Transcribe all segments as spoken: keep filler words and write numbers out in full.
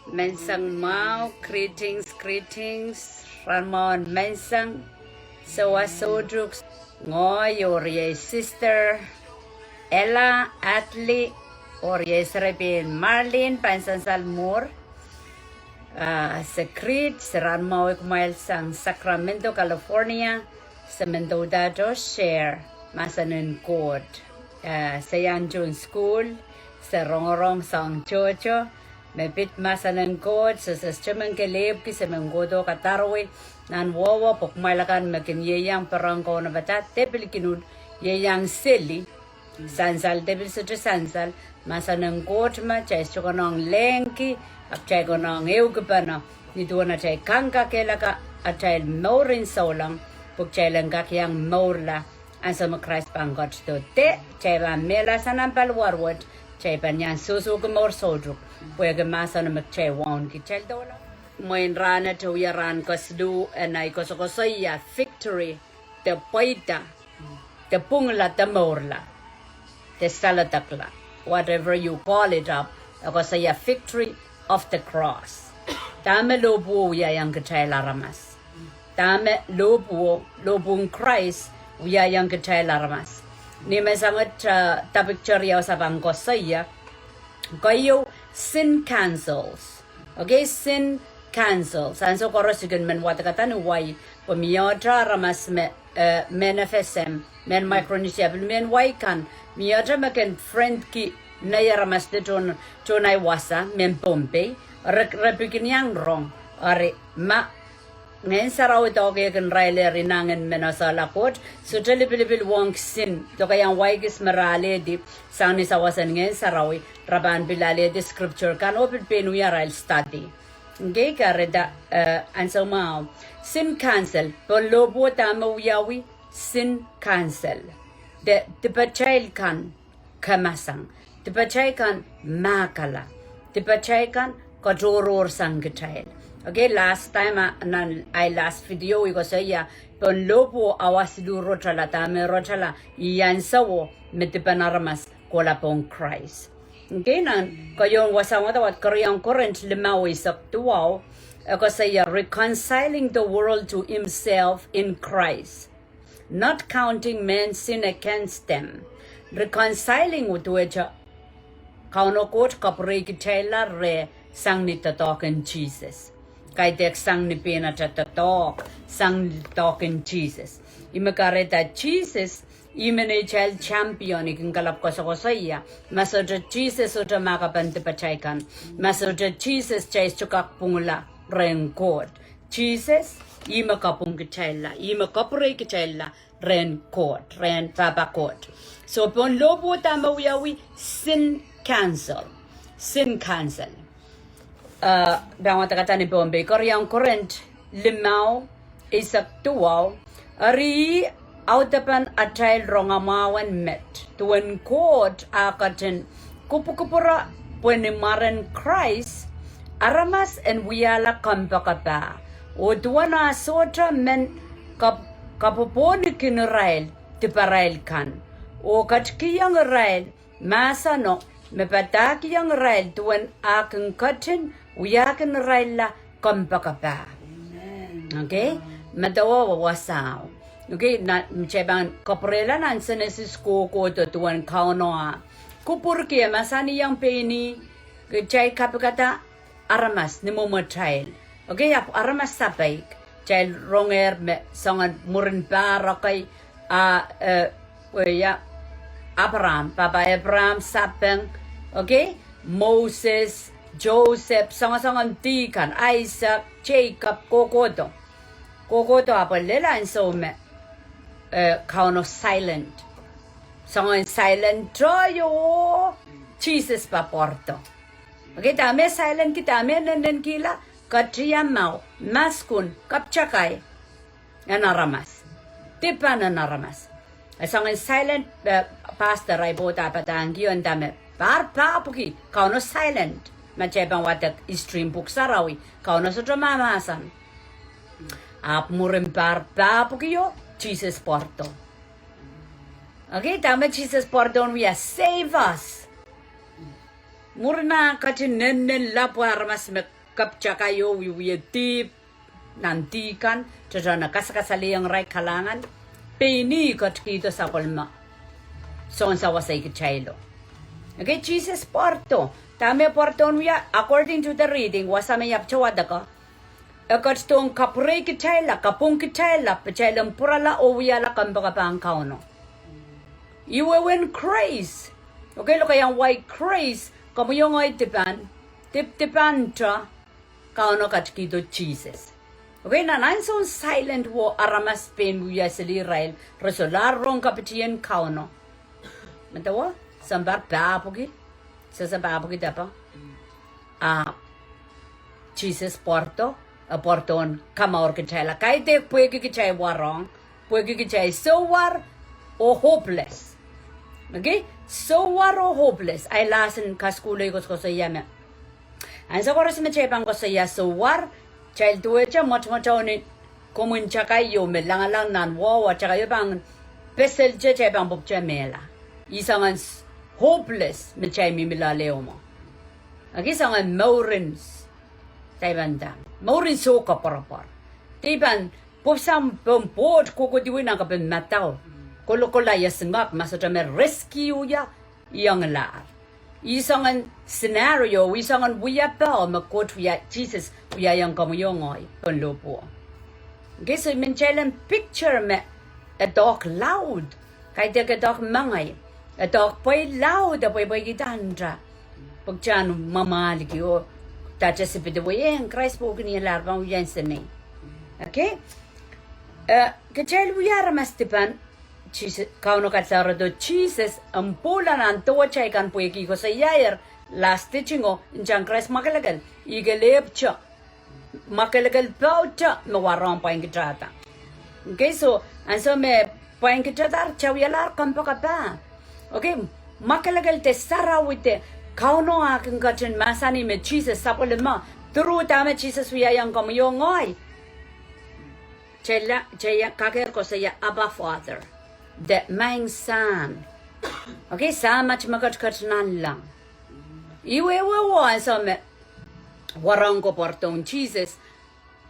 Menseng mwahu, greetings, greetings. Rahn mwahu en menseng, sewese soutuk. Ngehi oh riei sister Ella Atli, oh riei serepein Marlene, pahn sansal mwuhr. Ah, se greet, se rahn mwahu kumwail sang Sacramento, California. Se men doudato share mahsen en Koht. Ah, se iang tohn sukuhl, se rongorong sang tohto, me pid mahsen en Koht, se, se sohte men kelehpwki, se men kohdo kadarwei nan wehwe, pwe kumwail akan me kin ieiang pereng kaunopada, de pil kin uhd ieiang seli, sansal de pil sohte sansal, mahsen en Koht me kitail sohte konehng lehngki, ahpw kitail konehng ehukipene, ni duwen atail kangoange atail mour en souleng, pwe kitail en kak iang mourla ansou me Krais pahn ketido. De kitail pahn mehla sang nan paliwar wet, kitail pahn iang sohsohki mour soutuk, pwehki mahsen me kitail wauneki. Kitail doula. Mwein rahnwet wia rahn kesiluh en ei koasokoasoia victory, de pweida, de pwungla, de mourla, de saledekla, whatever you call it up, e koasoia victory of the cross. Dahme lohpwuo wiahiong kitail aramas. Dahme lohpwuo, lohpwuo en Krais wiahiong kitail aramas. Ni me sangete, ah, topic teri ahi wasa pahn koasoia, keieu, sin cancels. Okay, sin cancels. Ansou koaros I kin men wadekada ni wai, pwe mie ohte aramas me, eh, mehn F S M, mehn Micronesia, pil mehn wai kan, mie ohte me kin friendki nei aramas de tohn, tohn ahi wasa, mehn Pohnpei, re, re pil kin iang rong, eri ma Ngehn Sarawi doadoahk kin irail, eri nan ngehn men esehla Koht, sohte lipilipil wong sin, doke iang wai kis me re alehdi, sang ni sawas en Ngehn Sarawi, re pahn pil alehdi scripture kan oh pil pein wia arail study. Ngehn kahrehda, eh, ansou mwahu. Sin cancel, pohn lohpwuo dahme wiawi, sin cancel. De, dipatail kan kamasang. Dipatail kan mahkala. Dipatail kan katohrohrsang kitail. Okay, last time, ah, nan ahi last video I koasoia, pohn lohpwuo awa siluh rotala, dahme rotala, ih ansouo me dipen aramas kohla pohn Krais. Okay, nan keieun wasahn wadawad, keriaun Korint limau eisek duwau, e koasoia reconciling the world to himself in Christ, not counting men's sin against them. Reconciling, duwehte Kauno Koht kapwurehkitailla reh sang ni doadoahk en Sises. Kaidehk sang ni pein atail doadoahk, sang ni doadoahk en Sises. Ih me kahrehda Sises, ih me neitail champion, I kin kalap koasokoasoia. Ma sohte Sises sohte mahkpen dipatail kan. Ma sohte Sises kitail sohte kak pwungla rehn Koht. Sises, ih me kapwungkitailla, ih me kapwurehkitailla rehn Koht, rehn Pahpa Koht. So, pohn lohpwuo dahme wiawi, sin cancel. Sin cancel. Eh, pahn wadekada ni Pohnpei, keriaun Korint limau, eisek duwau, eri ih audepen atail rongamwahu en met, duwen Koht ah ketin kupwukupwure pwe ni mwaren Krais, aramas en wiahla kompoakepah. Oh duwen ah sohte men kap-, kapwopwonikihong irail diparail kan. Oh ketikihong irail mahseno me padahkihong irail duwen ah kin ketin wiahkin irailla kompoakepah. Okay? Medewe wasao. Okay, nan, kitail pahn kapwurehla nan Senesis kohkohdo duwen Kauno ah kupwurki, e mahsanihong pein ih, kitail kapikada aramas ni mwomwatail. Okay, ahpw aramas sapeik. Kitail rongehr me soangen mwurin pahr ekei, ah, eh, wia, Abraham, pahpa Abraham sapeng. Okay, Moses, Joseph, soangen, soangen dih kan, Isaac, Jacob, kohkohdo. Kohkohdo ahpw lel ansou me, eh, Kauno silent. Soangen silent tohio, Sises pahn pwardo. Okay, dahme silent ki, dahme nennenki, ketiamwahu, maskun, kapwtakai en aramas. Dipan en aramas. E soangen silent, eh, pastor ahi pwoud ah padahngkio dahme pahr pahpwiki, Kauno silent. Ma kitail pahn wadek history en Pwuhk Sarawi, Kauno sohte mahmahsen. Ahpw mwurin pahr pahpwikio, Sises pwardo. Okay, dahme Sises pwardo en wia, save us. Mwurin ah ketin nennenla pwe aramas me keptakai oh wiewia dihp nan dih kan, tohtohn kasakasalehiong irail kalahngan, pein ih ketikihdo sapwellime sounsawas ei kitailo. Okay, Sises pwardo. Dahme pwardo en wia, according to the reading, wasa me I ahpw towehda ko, e ketidohng kapwurei kitailla, kapwung kitailla, pwe kitail en pwurala oh wiahla kompoakepahn Kauno. Ih wehwehn grace. Okay, lokaiahn wai grace, komwi oh ngehi dipan, dipdipan te, Kauno ketikihdo Sises. Okay, nan ansoun silent war aramas pein wia sili irail, re solahr rong kapitien Kauno. Medewe, sounpar pahpwiki, sehse pahpwiki dahpa. Ah, Sises pwardo, e pwardo en kamour kitailla. Kaidehk pwehki kitail warohng, pwehki kitail souwar oh hopeless. Okay? Souwar oh hopeless. Ahi lahsen kasukuhl ei koasokoasoia me ansou koaros me kitail pahn koasoia souwar, kitail duwehte mwotomwotounin komwin takai ieu me langalang nan wawa, takai ieu pahn peselte, kitail pahn pwupwute mehla. Ih soangen s-, hopeless me kitail mihmi loale mwo. Okay, soangen mourin s-, kitail pahn nda, mourin soh koapworopwor. Kitail pahn pwupwusang pohn pwoht kohkohdiwei nan kapehn madau. Kolokola ia singak ma sohte me rescue ia, ianglahr. Ih soangen scenario, ih soangen wia pwe me Koht wia, Sises wiahiong komwi oh ngehi pohn lohpwuo. Okay, so I men kitail en picture me e doadoahk laud, kaidehk e doadoahk mengei, e doadoahk pwei laud, e pweipweikihda nta. Pwe kitail en mwamwahlki oh kitail sipidewei en Krais pwoukin ianglahr pahn wia nsenei. Okay? Eh, kitail wia aramas dipan, Sises, Kauno kasalehdo Sises en pwoula nan dewetail kan pwehki koasoiaier last teaching o, ntahn Krais mwakelekel, ih kelehpwte, mwakelekel pohte me warohng pwain kitahda. Okay, so, ansou me pwain kitahdahr, kitail wialahr kompoakepah. Okay, mwakelekel de sarawi de Kauno ah kin ketin mahsanih me Sises sapwellime, through dahme Sises wiahiong komwi oh ngehi. Kitail, kitail kakehr koasoia Abba Father, de Maing Sahm. Okay, Samat me ketiket nanleng. Ih wehwehwe ansou me warohng ko pwardohng Sises,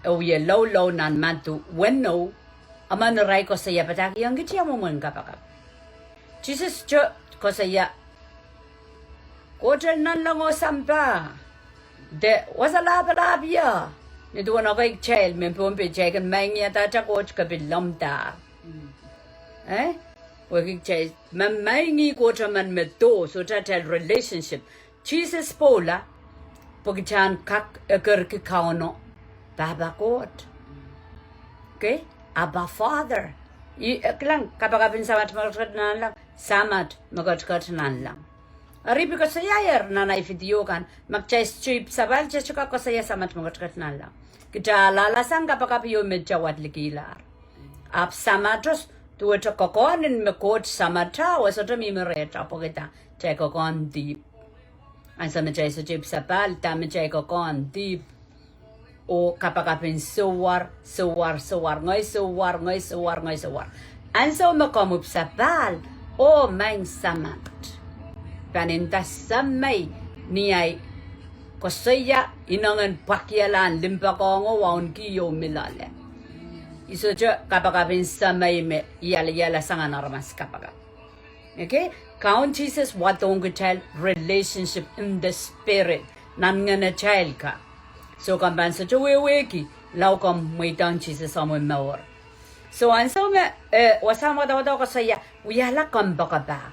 e wie loulou nan Madiu weneu, emen irail koasoia padahkihong kitail mwomwen kapakap. Sises te koasoia, Koht en nanleng oh sampah, de wasa lapalap ie. Ni duwen ekei kitail mehn Pohnpei kitail kin maing ie dahde Koht ke pil lomwdahr. Eh? Pwehki kitail mamaingi Koht emen me doh, sohte atail relationship. Sises pwoula, pwe kitail en kak ekerki Kauno, Pahpa Koht. Okay? Abba Father. Ih, eh, kilang, kapakap en Samat me ketiket nanleng, Samat me ketiket nanleng. Eri pil koasoiaier nan ahi video kan, ma kitail sohte ipwsapahl kitail sohte kak koasoia Samat me ketiket nanleng. Kitail alahlasang kapakap ieu me kitail wadlekihlahr. Ahpw Samato, duwehte kokohn en me Koht Samatail, e sohte mihmi rehtail pwehki kitail kokohn dihp. Ansou me kitail sohte ipwsapahl dahme kitail kokohn dihp. Oh kapakap en souwar, souwar, souwar, ngehi souwar, ngehi souwar, ngehi souwar. Ansou me komw ipwsapahl, oh Maing Samat, pahn nda Semei ni ahi koasoia inengen pwakiala en limpoak ong oh wauneki ieu mi loale. I sohte kapakap en Semei me ieiasang nan aramas kapakap. Okay? Kaun Sises wadohng kitail relationship in the spirit, nan ngenetail ka. So komw pahn sohte wehwehki, lao komw mweidohng Sises omw mour. So ansou me, eh, wasahn wadawad koasoia, wiahla kompoakepah.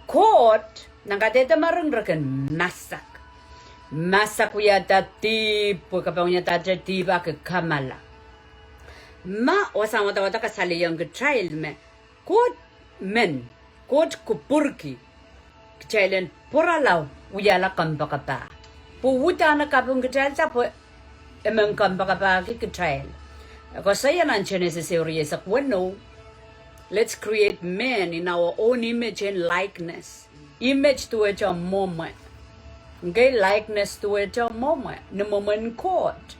Koht, nan kadehde mering re kin masak. Masak wiahda dihp, pwe kaping wiahdahte dihp ahki kamala. Ma wasahn wadawad kasalehiong kitail me, Koht men, Koht kupwurki kitail en pwurala wiahla kompoakepah. Pwe uhdahn e kaping kitailda pwe e men kompoakepahki kitail. E koasoia nan Genesis ehu rieisek weneu, let's create man in our own image and likeness. Image duwehte mwomwe. Okay, likeness duwehte mwomwe, ni mwomwen Koht.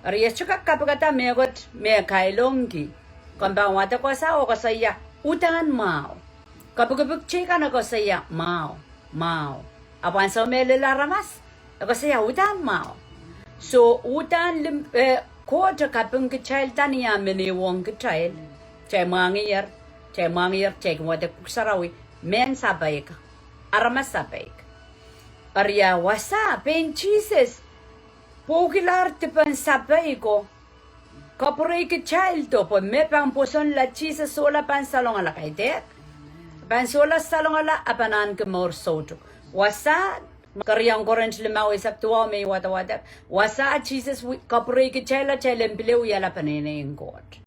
Eri e sohte kak kapikada mehkot me e kailongki. Komw pahn wadek wasa oh koasoia, uhdahn mwahu. Kapikipik teikan e koasoia mwahu, mwahu. Ahpw ansou me e lel aramas, e koasoia uhdahn mwahu. So uhdahn lim, eh, Koht e kaping kitail da ni ah meniwong kitail. Kitail mwahngiher, kitail mwahngiher, kitail kin wadek Pwuhk Sarawi, mehn sapeik, aramas sapeik. Eri ah wasa, pein Sises pwoukilahr dipen sapeiko, kapwurei kitaildo pwe me pahn pwosonla Sises sohla pahn salongala, kaidehk. Pahn sohla salongala, a pahn ahneki mour soutuk. Wasa, keriau Korint limau eisek duwau me I wadawadek. Wasa Sises wi-, kapwurei kitail, atail en pil wiahla peneinei en Koht.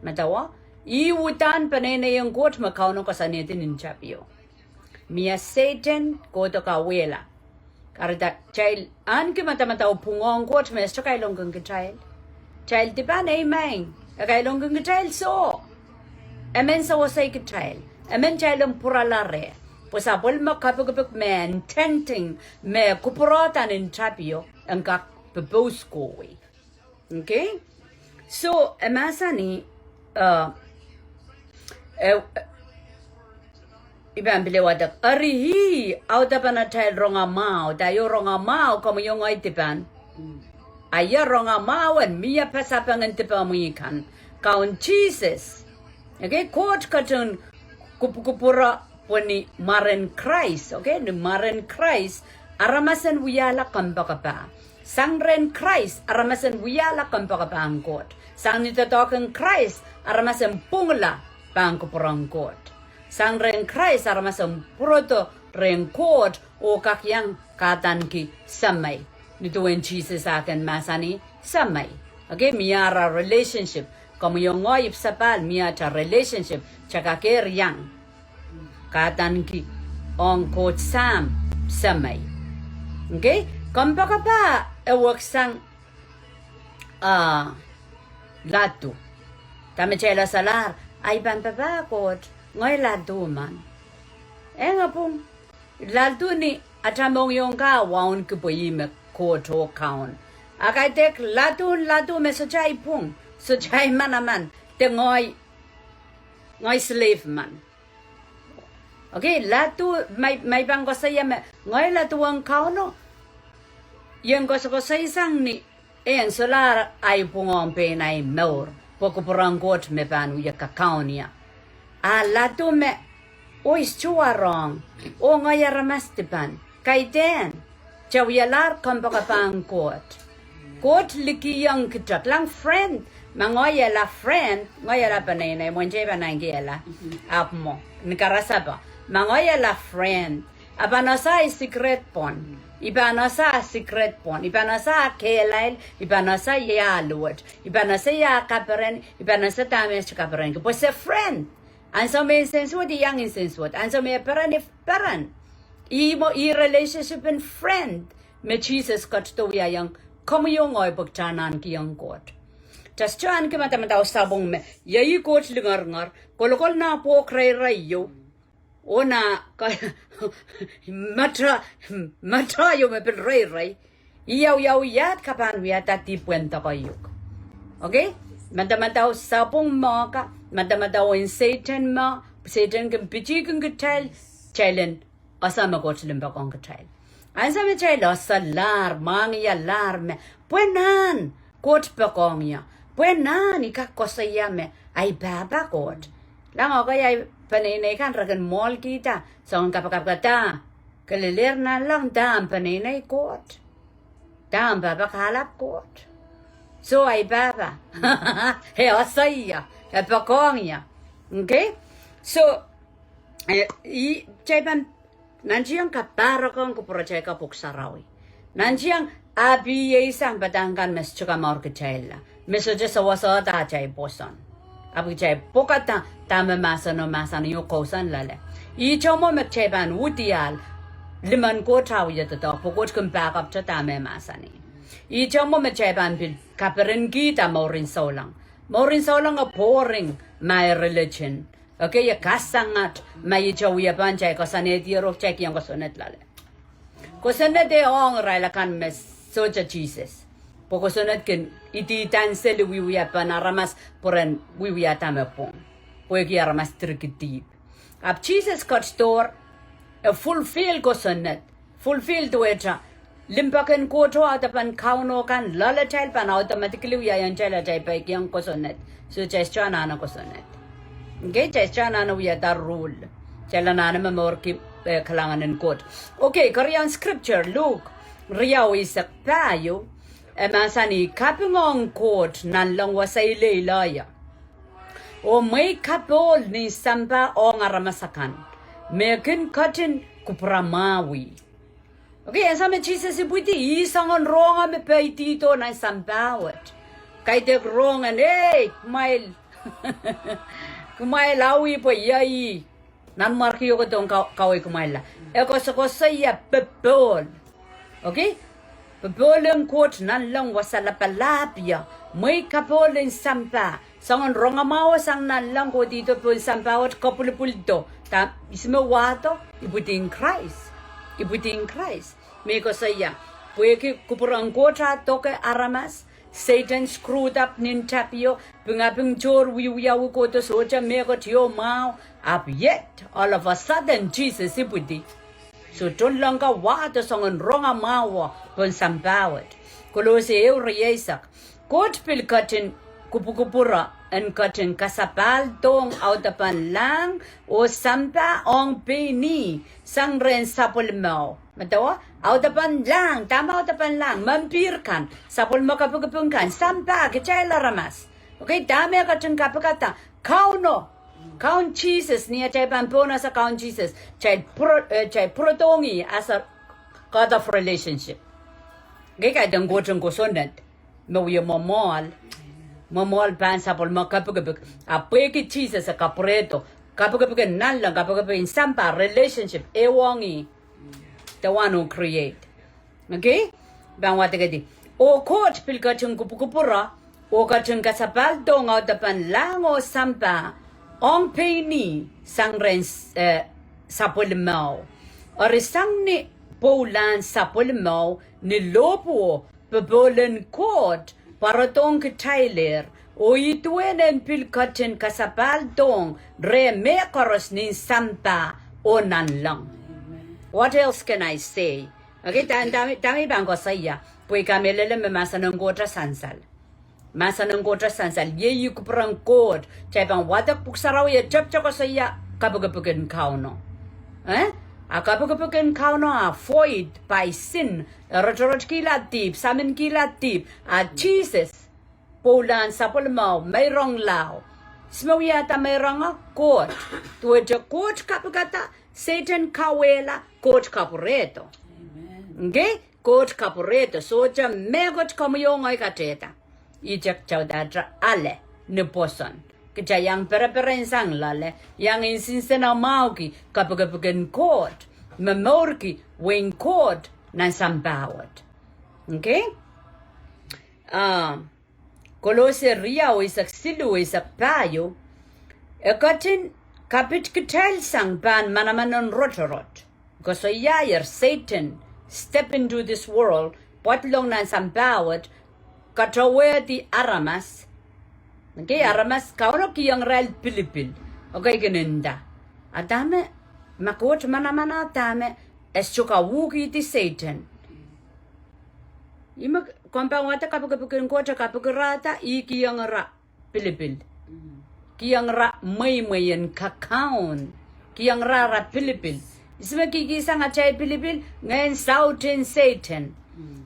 Medewe, ih uhdahn peneinei en Koht me Kauno koasoanehdi nin tapio. Mie Sehdan kohdo kauwehla. Kahrehda kitail ahneki madamadau pwung ong Koht me e sohte kailongkin kitail. Kitail dipan, ei maing, e kailongkin kitail soh. Emen sewesei kitail. Emen kitail en pwurala reh. Pwe sapwellime kapikipik me intending, me kupwurehda nin tapio, en kak pepous kohwei. Okay? So, e mahsanih, uh, eh, I pahn pil wadek, eri ih audepen atail rongamwahu, da ieu rongamwahu, komwi oh ngehi dipan. A ia rongamwahu en mie pasapeng en dipamwi kan? Kaun Sises. Okay, Koht ketin kupwukupwure pwe ni mwaren Krais, okay, ni mwaren Krais, aramas en wiahla kompoakepah. Sang rehn Krais, aramas en wiahla kompoakepah en Koht. Sang ni doadoahk en Krais, aramas en pwungla pahn kupwuren Koht. Sang rehn Krais, aramas en pwurodo rehn Koht oh kak iang kahdaneki Semei. Ni duwen Sises ah kin mahsanih Semei. Okay, mie ara relationship. Komwi oh ngehi ipwsapahl, mie ata relationship. Kitail kak iang kahdaneki ong Koht Sahm, Semei. Okay? Kompoakepah e weksang, ah, ladu. Dahme kitail solahr, ahi pahn papah Koht, ngehi ladu men. Eng, pwung. Ladu ni ata mohngiong kan wauneki pwe ih me Koht oh Kaun. A kaidehk ladu, ladu me sohte ahi pwung, sohte ahi manaman, de ngehi, ngehi slave men. Okay, ladu, ma I, ma I pahn koasoia me ngehi ladu ong Kauno, I en koasokoasoisang ni en solahr ahi pwung ong pein ahi mour, pwe kupwuren Koht me pahn wie kakaun ie. A ladu me, oh I sohte warohng, oh ngehi aramas dipan, kaidehn, kitail wialahr kompoakepah en Koht. Koht likih ong kitail, kilang friend, ma ngehi ela friend, ngehi ela peneinei, mwein kitail pahn ahneki ela, ahpw mwo, ni karasepe, ma ngehi ela friend, a pahn ese ahi sikrehd pwon. I pahn ese ahi sikrehd pwon. I pahn ese ahi kehlail. I pahn ese ia luwet. I pahn ese ia kaperen. I pahn ese dahme I sohte kaperenki. Pwe se friend. Ansou me nsensuwed, I iang nsensuwed. Ansou me peren, I peren. Ih mwo, ih relationship en friend me Sises ketido wiahiong komwi oh ngehi pwe kitail ahneki ong Koht. Kitail sohte ahneki madamadau sapwung me, ia ih Koht lingeringer, kolokol nah pwohk reirei ieu. Oh nah ka, mata, mata ieu me pil reirei. Ia, ia, ia, ka pahn wiahda dihp wen doadoahk iuk. Okay? Madamadau sapwung mwo ka, madamadau en Sehdan mwo, Sehdan kin pitihkin kitail, kitail en ese me Koht limpoak ong kitail. Ansou me kitail eselahr, mwahngialahr me, pwe nan, Koht poakohng ie. Pwe nan I kak koasoia me, ahi pahpa Koht. Kilang, okay, ahi peneinei kan re kin mwohlkihda, soangen kapakap kan da, kilelehr nanleng, da ahmw peneinei Koht. Da ahmw pahpa kahlap Koht. Soh, ahi pahpa. E ese ie, e poakohng ie. Okay? So, eh, I, kitail pahn Nantihong kapahrek ong kupwuratail kan Pwuhk Sarawi. Nantihong apiesang padahk kan me sohte kamour kitailla. Me sohte sewesehda atail pwoson. Ahpw kitail pwukada dahme mahseno mahsanihong kousoan loale. Ihte mwo me kitail pahn udiahl, limen Koht a wie doadoahk, pwe Koht kin pahkapte dahme mahsanih. Ihte mwo me kitail pahn pil kaperenkihda mourin souleng. Mourin souleng e boring, ma e religion. Okay, e kasangat, ma ihte wie pahn kitail koasoanehdi iro kitail kihong kosonned loale. Kosonned e ong irail akan me sohte Sises. Pwe kosonned kin idihdan seli wiewia pahn aramas pwe ren wiewia dahme pwung. Pwehki aramas direki dihp. Ahpw Sises ketidohr, e fulfill kosonned. fulfil duwehte limpoak en Koht oh audepen Kauno kan loalatail pahn automatically wiahiong kitail atail peikiong kosonned. So kitail sohte anahne kosonned. Okay, kitail sohte anahne wiahda rule. Kitail anahne momourki, eh, kalahngan en Koht. Okay, keriaun scripture, Luhk riau eisek pahieu, e mahsanih, kaping ong Koht nanleng wasa ileile ie, oh mwehi kapohl nin sampah ong aramas akan me kin ketin kupwuramwahwih. Okay, ansou me Sises ipwidi, ih soangen rohng me peidihdo nan sampah wet. Kaidehk rohng en, ei, kumwail, kumwail awi pwe ie ih. Nanmwarki oko dohng ka-, kawehi kumwailla. E koasokoasoia popohl. Okay? Popohl en Koht nanleng wasa lapalap ie, mwehi kapohl en sampah. Soangen rongamwahuo sang nanleng kohdihdo pohn sampah wet, kopwulipwuldo. Dahme, ihs me wahdo? Ipwidin Krais. Ipwidin Krais. Me koasoia, pwehki kupwuren Koht a doke aramas, Satan screwed up nin tapio, pingaping tohr wiewiawi kohdo, sohte mehkot ieu mwahu, ahpw yet, all of a sudden, Sises ipwidi. So tohnleng ka wahdo soangen rongamwahuo pohn sampah wet. Kolose ehu rieisek. Koht pil ketin kupwukupwure en ketin kasapaldohng audepen lahng oh sampah ong pein ih sang rehn sapwellimeo. Medewe, audepen lahng, dahme audepen lahng? Mempih kan, sapwellime kepikipik kan, sampah, kitail aramas. Okay, dahme e ketin kapikada? Kauno. Kaun Sises, ni atail pahn pohnese Kaun Sises, kitail pwuro-, eh, kitail pwurodohng ih as a God of relationship. Okay, kaidehn Koht en kosonned me wie mwoamwoahl, mwoamwoahl pahn sapwellime kepikipik. Ahpw pwehki Sises e kapwurehdo kepikipik en nanleng, kepikipik en sampah, relationship, ehu ong ih. The one who create. Okay? Pahn wadekedi. Oh Koht pil ketin kupwukupwure, oh ketin kasapaldohng audepen lahng oh sampah ong pein ih sang rehn, eh, sapwellimeo. Eri sang ni pwoulahn sapwellimeo ni lohpwuo, popohl en Koht pwarodohng kitailehr, oh ih duwen en pil ketin kasapaldohng reh mehkoaros nin sampah oh nanleng. What else can I say? Okay, dahme, dahme, dahme I pahn koasoia? Pwe I kamehlele me mahsen en Koht sansal. Mahsen en Koht sansal. Iei ih kupwuren Koht. Kitail pahn wadek Pwuhk Sarawi e tepte koasoia kepikipik en Kauno. Eh? A kepikipik en Kauno a void by sin. E rotorot kihla dihp, samin kihla dihp. A Sises, pwoulahn sapwellimeo, meirong lao. Ihs me wiahda meirongo? Koht. Duwehte Koht kapikada, Sehdan kauwehla, Koht kapwurehdo. Okay? Koht kapwurehdo, sohte mehkot komwi oh ngehi katehda. Ihte kitail uhdahte ale ni pwoson. Kitail iang pereperensang loale, iang nsenamwahuki kepikipik en Koht, momourki wehin Koht nan sampah wet. Okay? Ah, Kolose riau eisek siluh, eisek pahieu, e ketin kapitkitailsang pahn manaman en rotorot. Koasoiaier Sehdan step into this world, pwadlong nan sampah wet, katowehdi aramas. Okay, aramas, Kauno kihong irail pilipil. Okay, kin nda, a dahme, ma Koht manaman a dahme, e sohte kak uhkihdi Sehdan? Ih me komw pahn wadek kepikipik en Koht e kapikirada, ih kihong ira pilipil. Kihong ira mweimwei en kakaun. Kihong ira ira pilipil. Ihs me kihkihsang atail pilipil? Ngehn saut en Sehdan.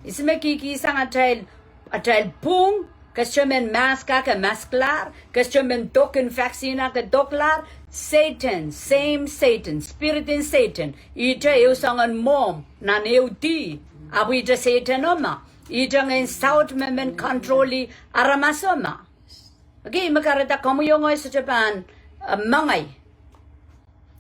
Ihs me kihkihsang atail, atail pwung? Ke sohte men mask a ke masklar, ke sohte men dok en vaccine a ke doklahr. Sehdan, same Sehdan, spirit en Sehdan. Ihte ehu soangen mwomw nan ehu dih. Ahpw ihte Sehdan o ma. Ihte ngehn saut me men kontroli aramas o ma. Okay, me kahrehda komwi oh ngehi sohte pahn, eh, mengei.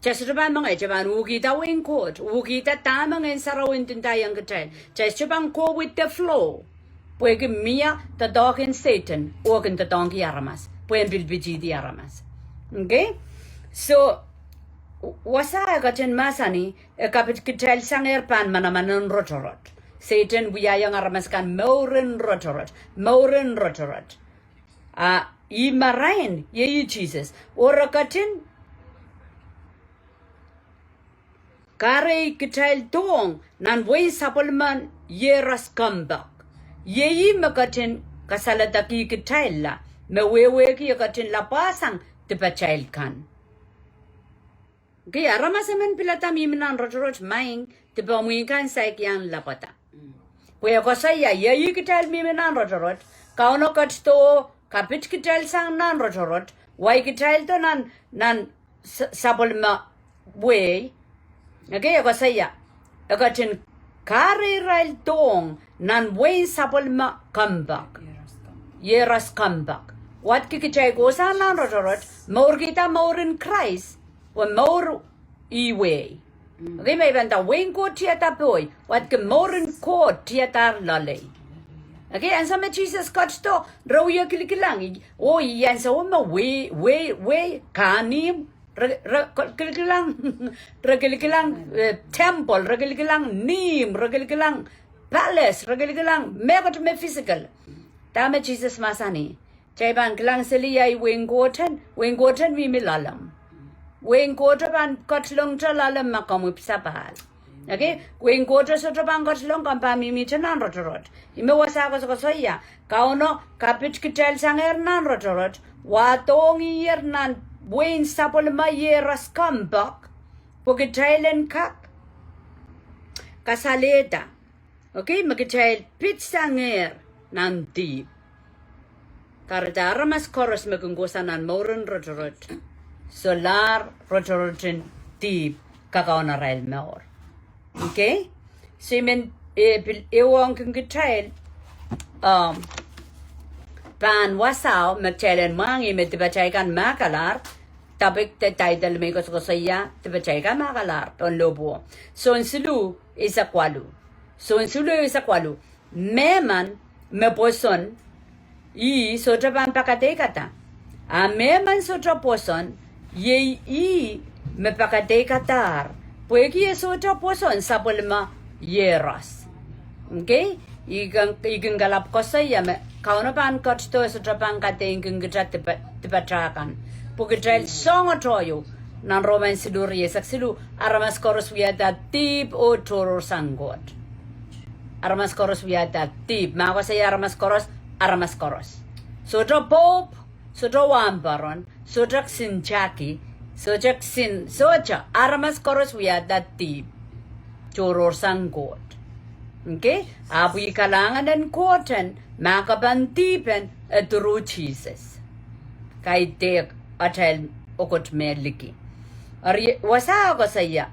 Kitail sohte pahn mengei, kitail pahn uhkihda wehin Koht, uhkihda dahme Ngehn Sarawi ndinda iang kitail. Kitail sohte pahn go with the flow. Pwehki mie doadoahk en Sehdan, oh kin doadoahngki aramas. Pwe en pilipitihdi aramas. Okay? So, wasa e ketin mahsanih, e kapitkitailsangehr pahn manaman en rotorot. Sehdan wiahiong aramas kan mouren rotorot, mouren rotorot. A, ih marain, iei ih Sises. Oh re ketin kahrei kitail dohng nan wehin sapwellimen Iehros kompoak. Iei me ketin kasaledekih kitailla, me wehwehki e ketin lapwasang dipatail kan. Okei, aramas emen pilada mihmi nan rotorot, maing, dipomwi kan saik iang lapwada. Pwe e koasoia, iei kitail mihmi nan rotorot, Kauno ketido, kapit kitail sang nan rotorot, wai kitaildo nan, nan s-, sapwellime wehi. Okei, e koasoia, e ketin kahrei irail dohng nan wehin sapwellime kompoak. Iehros kompoak. Wadki kitail kohsang nan rotorot, mourkihda mouren Krais, pwe mour ih wehi. Okei, me I pahn nda wehin Koht tiada pohi, wadki mouren Koht tiadahr loalei. Okei, ansou me Sises ketido, re wie kilikilang, oh, ih ansou me wehi, wehi, wehi, kahnimw, re, re, kilikilang, re kilikilang, eh, temple, re kilikilang nimw, re kilikilang palace, re kilikilang mehkot me physical. Dahme Sises mahsanih? Kitail pahn kilang seli ahi wehin Kohto, wehin Kohto mihmi loalem. Wehin Kohto pahn ketilongte loalem ma komw ipwsapahl. Okei, wehin Kohto sohte pahn ketilong komw pahn mihmihte nan rotorot. Ih me wasa koasokoasoia, Kauno kapit kitail sangehr nan rotorot, wahdohng Iehros nan wehin sapwellime Iehros kompoak, pwe kitail en kak kasalehda. Okei, me kitail pid sangehr nan dihp. Kahrehda aramas koaros me kin kohsang nan mouren rotorot, solahr rotorotin dihp kakaun arail mour. Okei? So I men, eh, pil, eh, ong kin kitail, um, pahn wasao me kitail en mwahngih me dipatail kan mahkalahr, topic de title me I koasokoasoia, dipatail kan mahkalahr, pohn lohpwuo. Sohn siluh, eisek waluh. Sohn siluh, eisek waluh. Mehmen me pwoson, ih sohte pahn pakadeikada. A mehmen sohte pwoson, iei ih me pakadeikadahr. Pwehki e sohte pwoson sapwellime Iehros. Okei? I kin, I kin kalap koasoia me Kauno pahn ketido, e sohte pahn kadeik kin kita dipa, dipatail kan. Pwe kitail soangohte ieu, nan Roman siluh, rieisek siluh, aramas koaros wiahda dihp oh tohrohrsang Koht. Aramas koaros wiahda dihp. Ma koasoia aramas koaros, aramas koaros. Sohte pope, sohte wahnpoaron, sohte kisin Jackie, sohte kisin, sohte, aramas koaros wiahda dihp. Tohrohrsang Koht. Okei? Ahpw ih kalahngan en Koht en mahkpen dihp en, eh, through Sises. Kaidehk atail okot me liki. Eri wasa koasoia,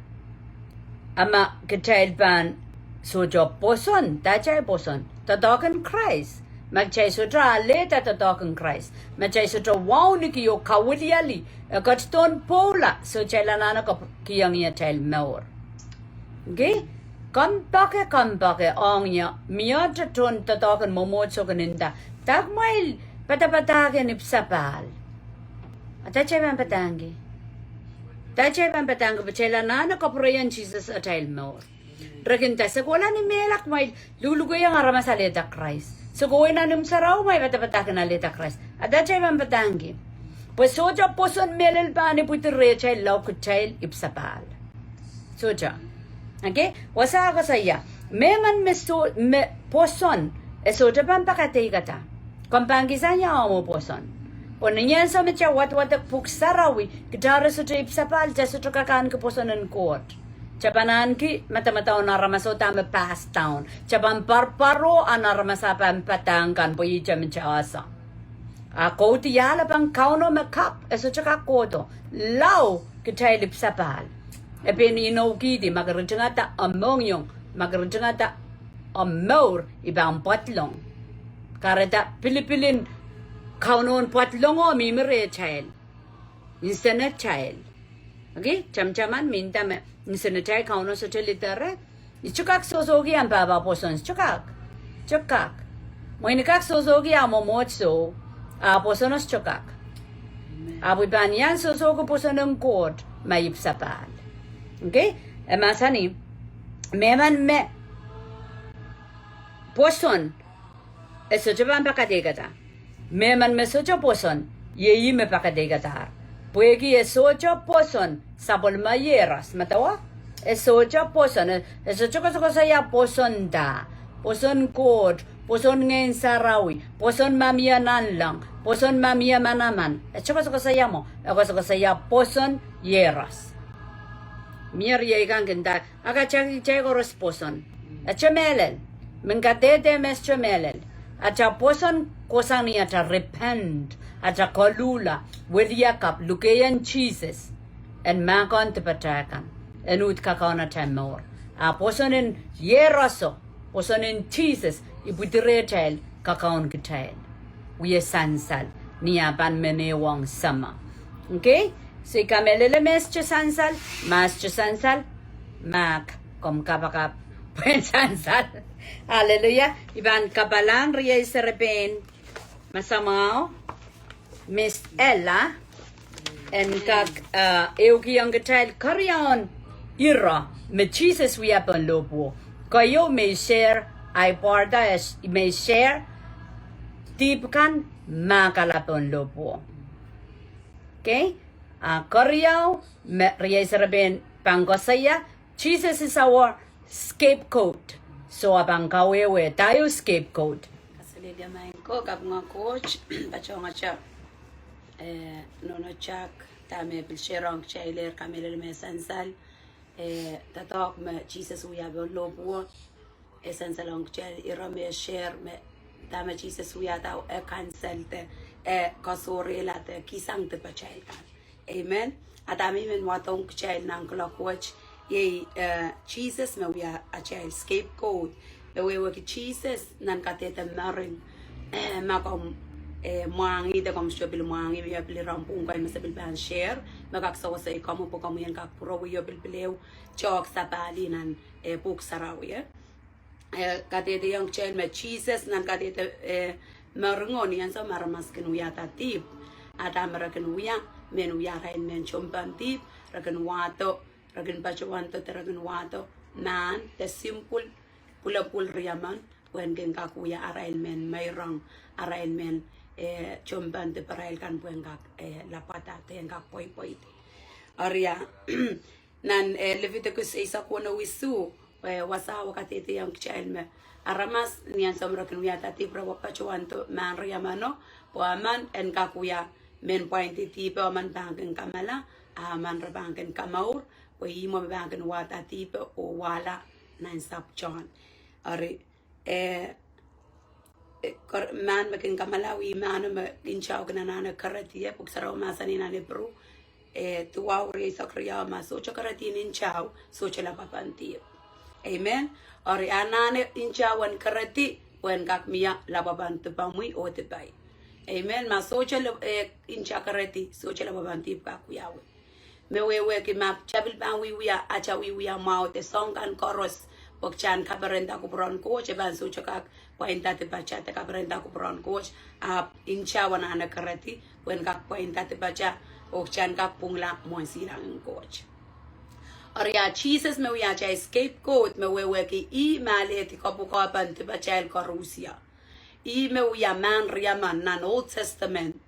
a ma kitail pahn sohte pwoson, dahme kitail pwoson, doadoahk en Krais. Ma kitail sohte alehda doadoahk en Krais, ma kitail sohte wauneki oh kawiliali, e ketidohn pwoula, soh kitail anahne kak kihong ih atail mour. Okei? Kompoake, kompoake, ong ie, mie tohn doadoahk en mwomwohdiso kin nda, dah kumwail padapadahki en ipwsapahl? A dah kitail pahn padahngki? Dah kitail pahn padahngki pwe kitail anahne kapwurehiong Sises atail mour? Re kin nda, se kohla ni mehla kumwail lukulukehiong aramas alehda Krais. Se kohwei nan imw sarawi kumwail padapadahki en alehda Krais. A dah kitail pahn padahngki? Pwe sohte pwoson mehlel pahn ipwidi rehtail lao kitail ipwsapahl. Sohte. Okei, wasa koasoia, mehmen me soh, me pwoson, e sohte pahn pakadeikada. Komw pahn kihsang ia omw pwoson? Pwe ni ansou me kitail wadwadek pwuhk sarawi, kitail re sohte ipwsapahl, kitail sohte kak ahneki pwoson en Koht. Kitail pahn ahneki madamadau en aramas oh dahme pass down. Kitail pahn parparo ahn aramas ah pahn padahk kan pwe ihte me kitail ese. A kaudiahl pahn Kauno me kapw, e sohte kak kohdo, lao kitail ipwsapahl. E pein inoukihdi, ma ke ritingada omw mohngiong, ma ke ritingada omw mour, I pahn pwadlong. Kahrehda pilipil en Kauno en pwadlongo mihmi rehtail, nsenatail. Okei, tamataman me nda me nsenatail Kauno sohte lidere. I sohte kak sohsohki ahmw pahpa pwoson, sohte kak. Sohte kak. Mwein I kak sohsohki ahmw mwomwohdiso, ah pwoson sohte kak. Ahpw I pahn iang sohsohki pwoson en Koht ma I ipwsapahl. Okei, e mahsanih, mehmen me pwoson, e sohte pahn pakadeikada. Mehmen me sohte pwoson, iei ih me pakadeikadahr. Pwehki e sohte pwoson sapwellime Iehros, medewe? E sohte pwoson, e, e sohte koasokoasoia pwoson da, pwoson Koht, pwoson Ngehn Sarawi, pwoson ma mie nanleng, pwoson ma mie manaman. E sohte koasokoasoia mwo, e koasokoasoia pwoson Iehros. Mie riei kan kin nda, a kak kitail koaros pwoson. Ete mehlel, men kadehde me sohte mehlel. Ata pwoson kohsang ni ata repent, ata koluhla, wiliakapw, lukehiong Sises en mahkohng dipatail kan, en uhd kakaun atail mour. A pwoson en Iehroso, pwoson en Sises, ipwidi rehtail, kakaun kitail. Wie sansal, ni ah pahn men ehuong Samah. Okay? So I kamehlele me sohte sansal, ma sohte sansal, mahk, komw kapakap pwehn sansal. Aleluia. I pahn kapalahng riei serepein masamwahu, Miss Ella, en kak, eh, ehukihong kitail keriaun ire me Sises wia pohn lohpwuo. Keieu me I share, ahi pwarada me I share, dihp kan, mahkala pohn lohpwuo. Okay? A keriau me riei serepein pahn koasoia, Jesus is our scapegoat. So ah pahn kawehwe, dahio scapegoat? Kaselehlie maing ko, kapinga Koht, patohngete, eh, nohno Jack, dahme pil share ong kitail, kamehlele me sansal, eh, doadoahk me Jesus wia pohn lohpwuo. E sansal ong kitail ire me share me dahme Jesus wiahda, e kanselde, e koasoarehlahda, e kihsang dipatail kan. Amen. A dahme I men wadohng kitail nan kuloak wet, iei, eh, Jesus me wia atail scapegoat. Me wehwehki Jesus nan kadehde mering. Eh, ma komw, eh, mwahngih de komw sohte pil mwahngih, me I pil iren pwuhng kei me se pil pahn share, me kak sewese komwi pwe komwi en kak pwurehng wia pil pil ehu tohk sapahl nan, eh, Pwuhk Sarawi, eh. Eh, kadehdehiong kitail me Jesus nan kadehde, eh, meringo ni ansou me aramas kin wiahda dihp. A dahme re kin wia, men wia arail mehn sounpar dihp, re kin wahdo, re kin patohwando de re kin wahdo mahn de simple, pwulopwul riemen, pwehn kin kak wia arail mehn meirong, arail mehn, eh, sounpar diparail kan pwehn kak, eh, lapwada de en kak pweipweidi. Eri a, nan, eh, Leviticus eisek weneu isuh, eh, wasao kadehdehiong kitail me aramas ni ansou me re kin wiahda dihp re patohwando mahn riemeno, pwe emen en kak wia mehn pwaindi dihpo, emen pahn kin kamala, a emen re pahn kin komour, pwe ihmwo me pahn kin wahda dihpo oh wahla nan sapwtehn. Eri, eh, eh, kor-, mahn me kin kamala wi mahno me ntao kin anahne keredi, eh, Pwuhk Sarawi mahsanih nan Ipru, eh, duwau, rieisek riau, ma sohte keredi ntao, sohte lapwapwahn dihp. Amen. Eri anahne ntao en keredi, pwehn kak mie lapwapwahn dipomwi oh dipai. Amen. Ma sohte le-, eh, ntao keredi, sohte lapwapwahn dihp kak wiawi. Me wehwehki ma kitail pil pahn wiewia, atail wiewia mwahu de soahng kan koaros, pwe kitail en kaperenda kupwuren Koht, e pahn sohte kak pwainda dipatail de kaperenda kupwuren Koht, ahpw ntao anahne keredi, pwehn kak pwainda dipatail, oh kitail en kak pwungla mwohn silangin Koht. Eri a Jesus me wia atail scapegoat, me wehwehki ih me alehdi kopwukopwon dipatail koarusie. Ih me wia mahn riemen nan Old Testament.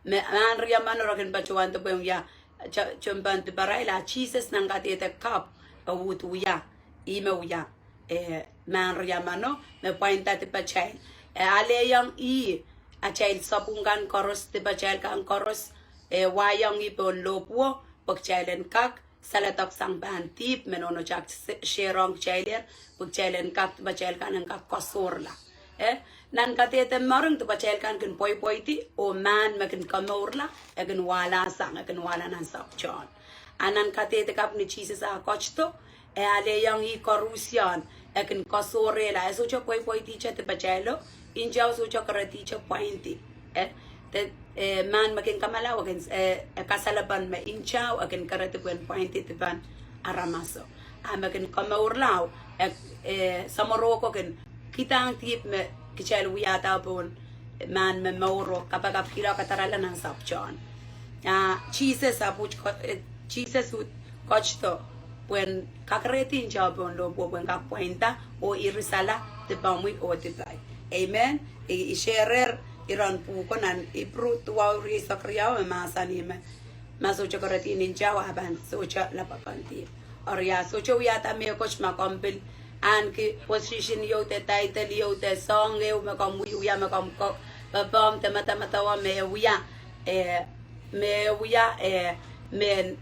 Me mahn riemen re kin patohwando pwehn wia, so-, sounpar diparail, a Jesus nan kadehde kapw, e uhd wia. Ih me wia, eh, mahn riemeno, me pwainda dipatail. E alehiong ih, atail sapwung kan koaros, dipatail kan koaros, e wahiohng ih pohn lohpwuo, pwe kitail en kak saledek sang pahn dihp, me nohno Jack se-, share ong kitail, pwe kitail en kak, dipatail kan en kak koasoarla. Eh, nan kadehde mering dipatail kan kin pweipweidi, oh mahn me kin komourla, e kin wahla sang, e kin wahla nan sapwtehn. A nan kadehde kapw ni Jesus a ketido, e alehiong ih koarusie, e kin koasoarehla, e sohte pweipweidihte dipatailo, ntao sohte keredihte pwaindi. Eh, de, eh, mahn me kin kamala, e kin, eh, e kasalepen me ntao, e kin keredi pwehn pwaindi dipan aramaso. A me kin komourla, eh, eh, samworo ko kin kidahng dihp me kitail wiahda pohn mahn me mour oh kapakapkihla kadarala nan sapwtehn. A Jesus a pwuhk ko-, eh, Jesus uhd ketido pwehn kakerehdi ntao pohn lohpwuo pwehn kak pwainda oh irisala dipomwi oh dipai. Amen. I, i share-er iren pwuhko nan Ipru duwau rieisek riau me mahsanih me ma sohte keredi ntao a pahn sohte lapwapwahn dihp. Eri a sohte wiahda mehkot ma komw pil ahneki position ieu de title ieu de soahng ehu me komw wiewia me komw ko, pepehm de medemedewe me wia, eh, me wia, eh, mehn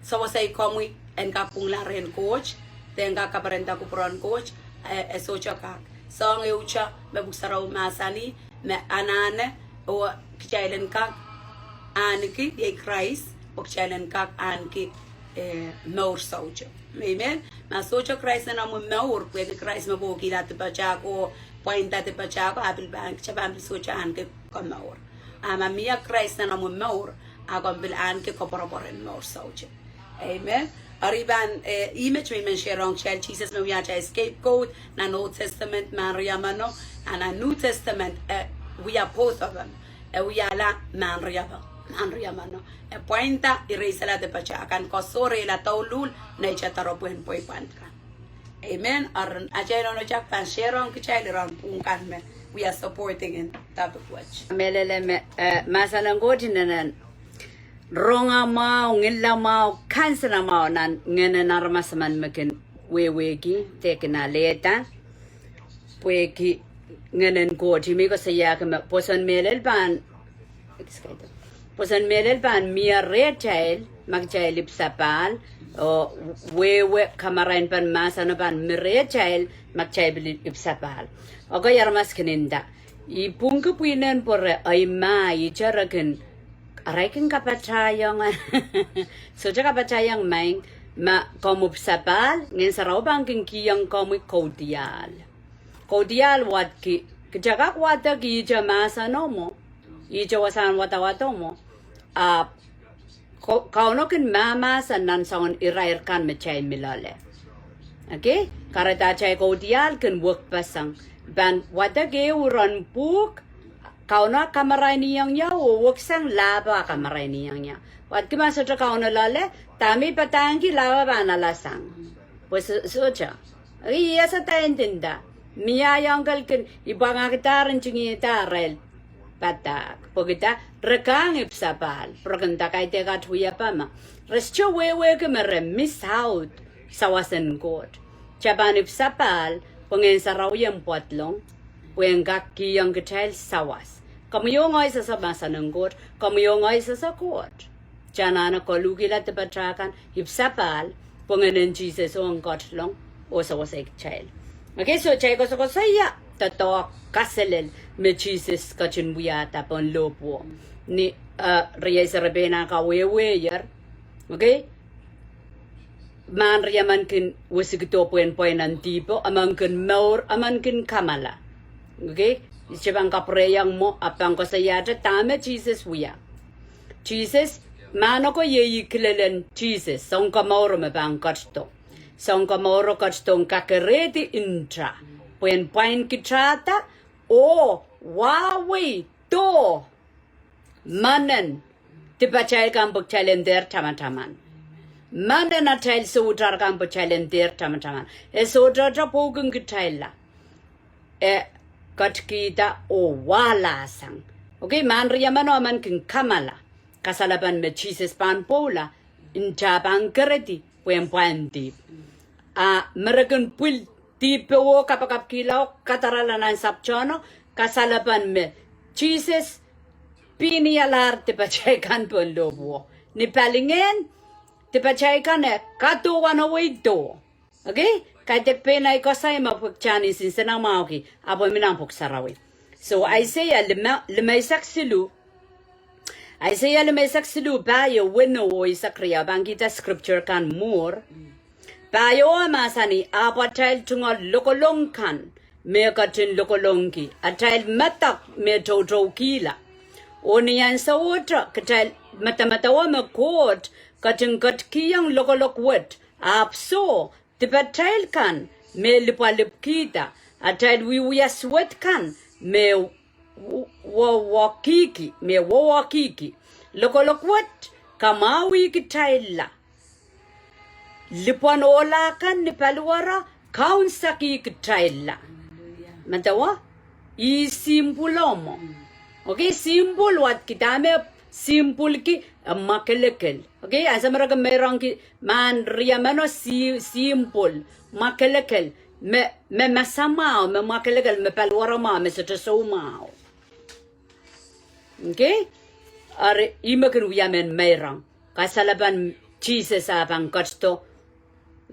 sewese komwi en kak pwungla rehn Koht, de en kak kaperenda kupwuren Koht, eh, e sohte kak. Soahng ehute me Pwuhk Sarawi mahsanih, me anahne, oh kitail en kak ahneki, iei Krais, oh kitail en kak ahneki, eh, mour soutuk. Amen. Ma sohte Krais nan omw mour, pwehki Krais me pwokihla dipatail ko, pwainda dipatail ko, a pil pahn, kitail pahn pil sohte ahneki komour. A ma mie Krais nan omw mour, a komw pil ahneki koapworopwor en mour soutuk. Amen. Eri pahn, eh, image me I men share ong kitail, Sises me wia atail scapegoat nan Old Testament, Mariamano, and nan New Testament, eh, wia both of them. E wiahla Mariama, Mariamano. E pwainda, ireisala dipatail kan, koasoarehla douluhl, neitail doaropwe en pweipwand kan. Amen. Eri atail nohno tak pahn share ong kitail iren pwuhng kan me we are supporting in topic wet. Mehlel me, eh, mahsen en Koht inenen rongamwahu, ngilamwahu, kansenamwahu nan ngehnen aramas emen me kin wehwehki, de kin alehda, pwehki ngehnen Koht. I men koasoiahki me pwoson mehlel pahn, pwoson mehlel pahn mie rehtail ma kitail ipwsapahl, oh wehwe kamarain pahn mahseno pahn mie rehtail ma kitail pil ipwsapahl. Okay, aramas kin nda, I pwungki pwihn en pwere, ei ma, ihte re kin, arail kin kapatahiong, sohte kapatahiong maing, ma komw ipwsapahl, Ngehn Sarawi pahn kin kihong komwi kaudiahl. Kaudiahl wadek, kitail kak wadek ihte mahseno mwo, ihte wasahn wadawado mwo, ahpw Ko-, Kauno kin mahmahsen nan soangen irair kan me kitail mi loale. Okay? Kahrehda atail kaudiahl kin wekpeseng. Pahn wadek ehu iren pwuhk, Kauno kamarainihong ie oh weksang lahpo a kamarainihong ie. Wadek ma sohte Kauno loale, dahme I padahngki lahpo pahn alasang. Pwe so-, sohte. Eri I ese dahme I ndinda. Mie iang kel kin, I pwangahkidahr ntingihda arail padahk. Pwehki dah, re kak ipwsapahl, pwehki dah kaidehk at wia pahn ma. Re sohte wehwehki me re miss out sawas en Koht. Kitail pahn ipwsapahl, pwe Ngehn Sarawi en pwadlong, pwe en kak kihong kitail sawas. Komwi oh ngehi sehse mahsen en Koht, komwi oh ngehi sehse Koht. Kitail anahne koluhkihla dipatail kan, ipwsapahl, pwe ngehnen Sises ong ketilong, oh sewese kitail. Okay, so kitail koasokoasoia doadoahk kaselel me Sises ketin wiahda pohn lohpwuo. Ni, eh, riei serepein ah kawehwehier. Okay? Mahn riemen kin wisikido pwehn pweinen dihpo, emen kin mour, emen kin kamala. Okay? Ihte pahn kapwurehiong mwo, ahpw pahn koasoiahte dahme Sises wia. Sises, mahn oko iei kilelen Sises, Sounkomouro me pahn ketido. Sounkomouro ketido en kakerehdi nta, pwehn pwain kitahda, oh, wahwei, doh, menen dipatail kan pwe kitail en dehr tamataman. Menen atail soutar kan pwe kitail en dehr tamataman. E sohte pwoukin kitailla. E ketikihda oh wahlahsang. Okay, mahn riemeno emen kin kamala. Kasalepen me Sises pahn pwoula, nta pahn kerehdi, pwehn pwain dihp. A me re kin pwil dihp oh kapakapkihla oh kadarala nan sapwtehno, kasalepen me Sises pinialahr dipatail kan pohn lohpwuo. Ni palingehn, dipatail kan e kadohwanowei doh. Okay? Kaidehk pein ei koasoi ma pwuhk tani sinsenamwahuki, ahpw mi nan pwuhk sarawi. So, Aiseia lime, limeisek siluh. Aiseia limeisek siluh, pahieu, weneu oh eisek riau, pahn kihda scripture kan mwuhr. Pahieu e mahsanih, ahpw atail tungoal lokolong kan, me ketin lokolongki, atail medek me toutoukihla. Oh ni ansowohte, kitail medemedewe me Koht, ketin ketikihong lokolok wet, ahpw soh, dipatail kan, me lipwalipkihda, atail wiewia suwed kan, me wo-, wowohkihki, me wowohkihki. Lokolok wet, kamwahwih kitailla. Lipwen ohla kan ni paliwere, kaunsekih kitailla. Medewe, ih simple mwo. Okay, simple wadek dahme simple ki E mwakelekel. Okay, ansou me re kin meirongki mahn riemeno si, simple. Mwakelekel. Me, me masamwahu, me mwakelekel, me paliwaramwahu, me sohte soumwahu. Okay? Eri, ih me kin wia mehn meirong. Kasalepen Sises ah pahn ketido.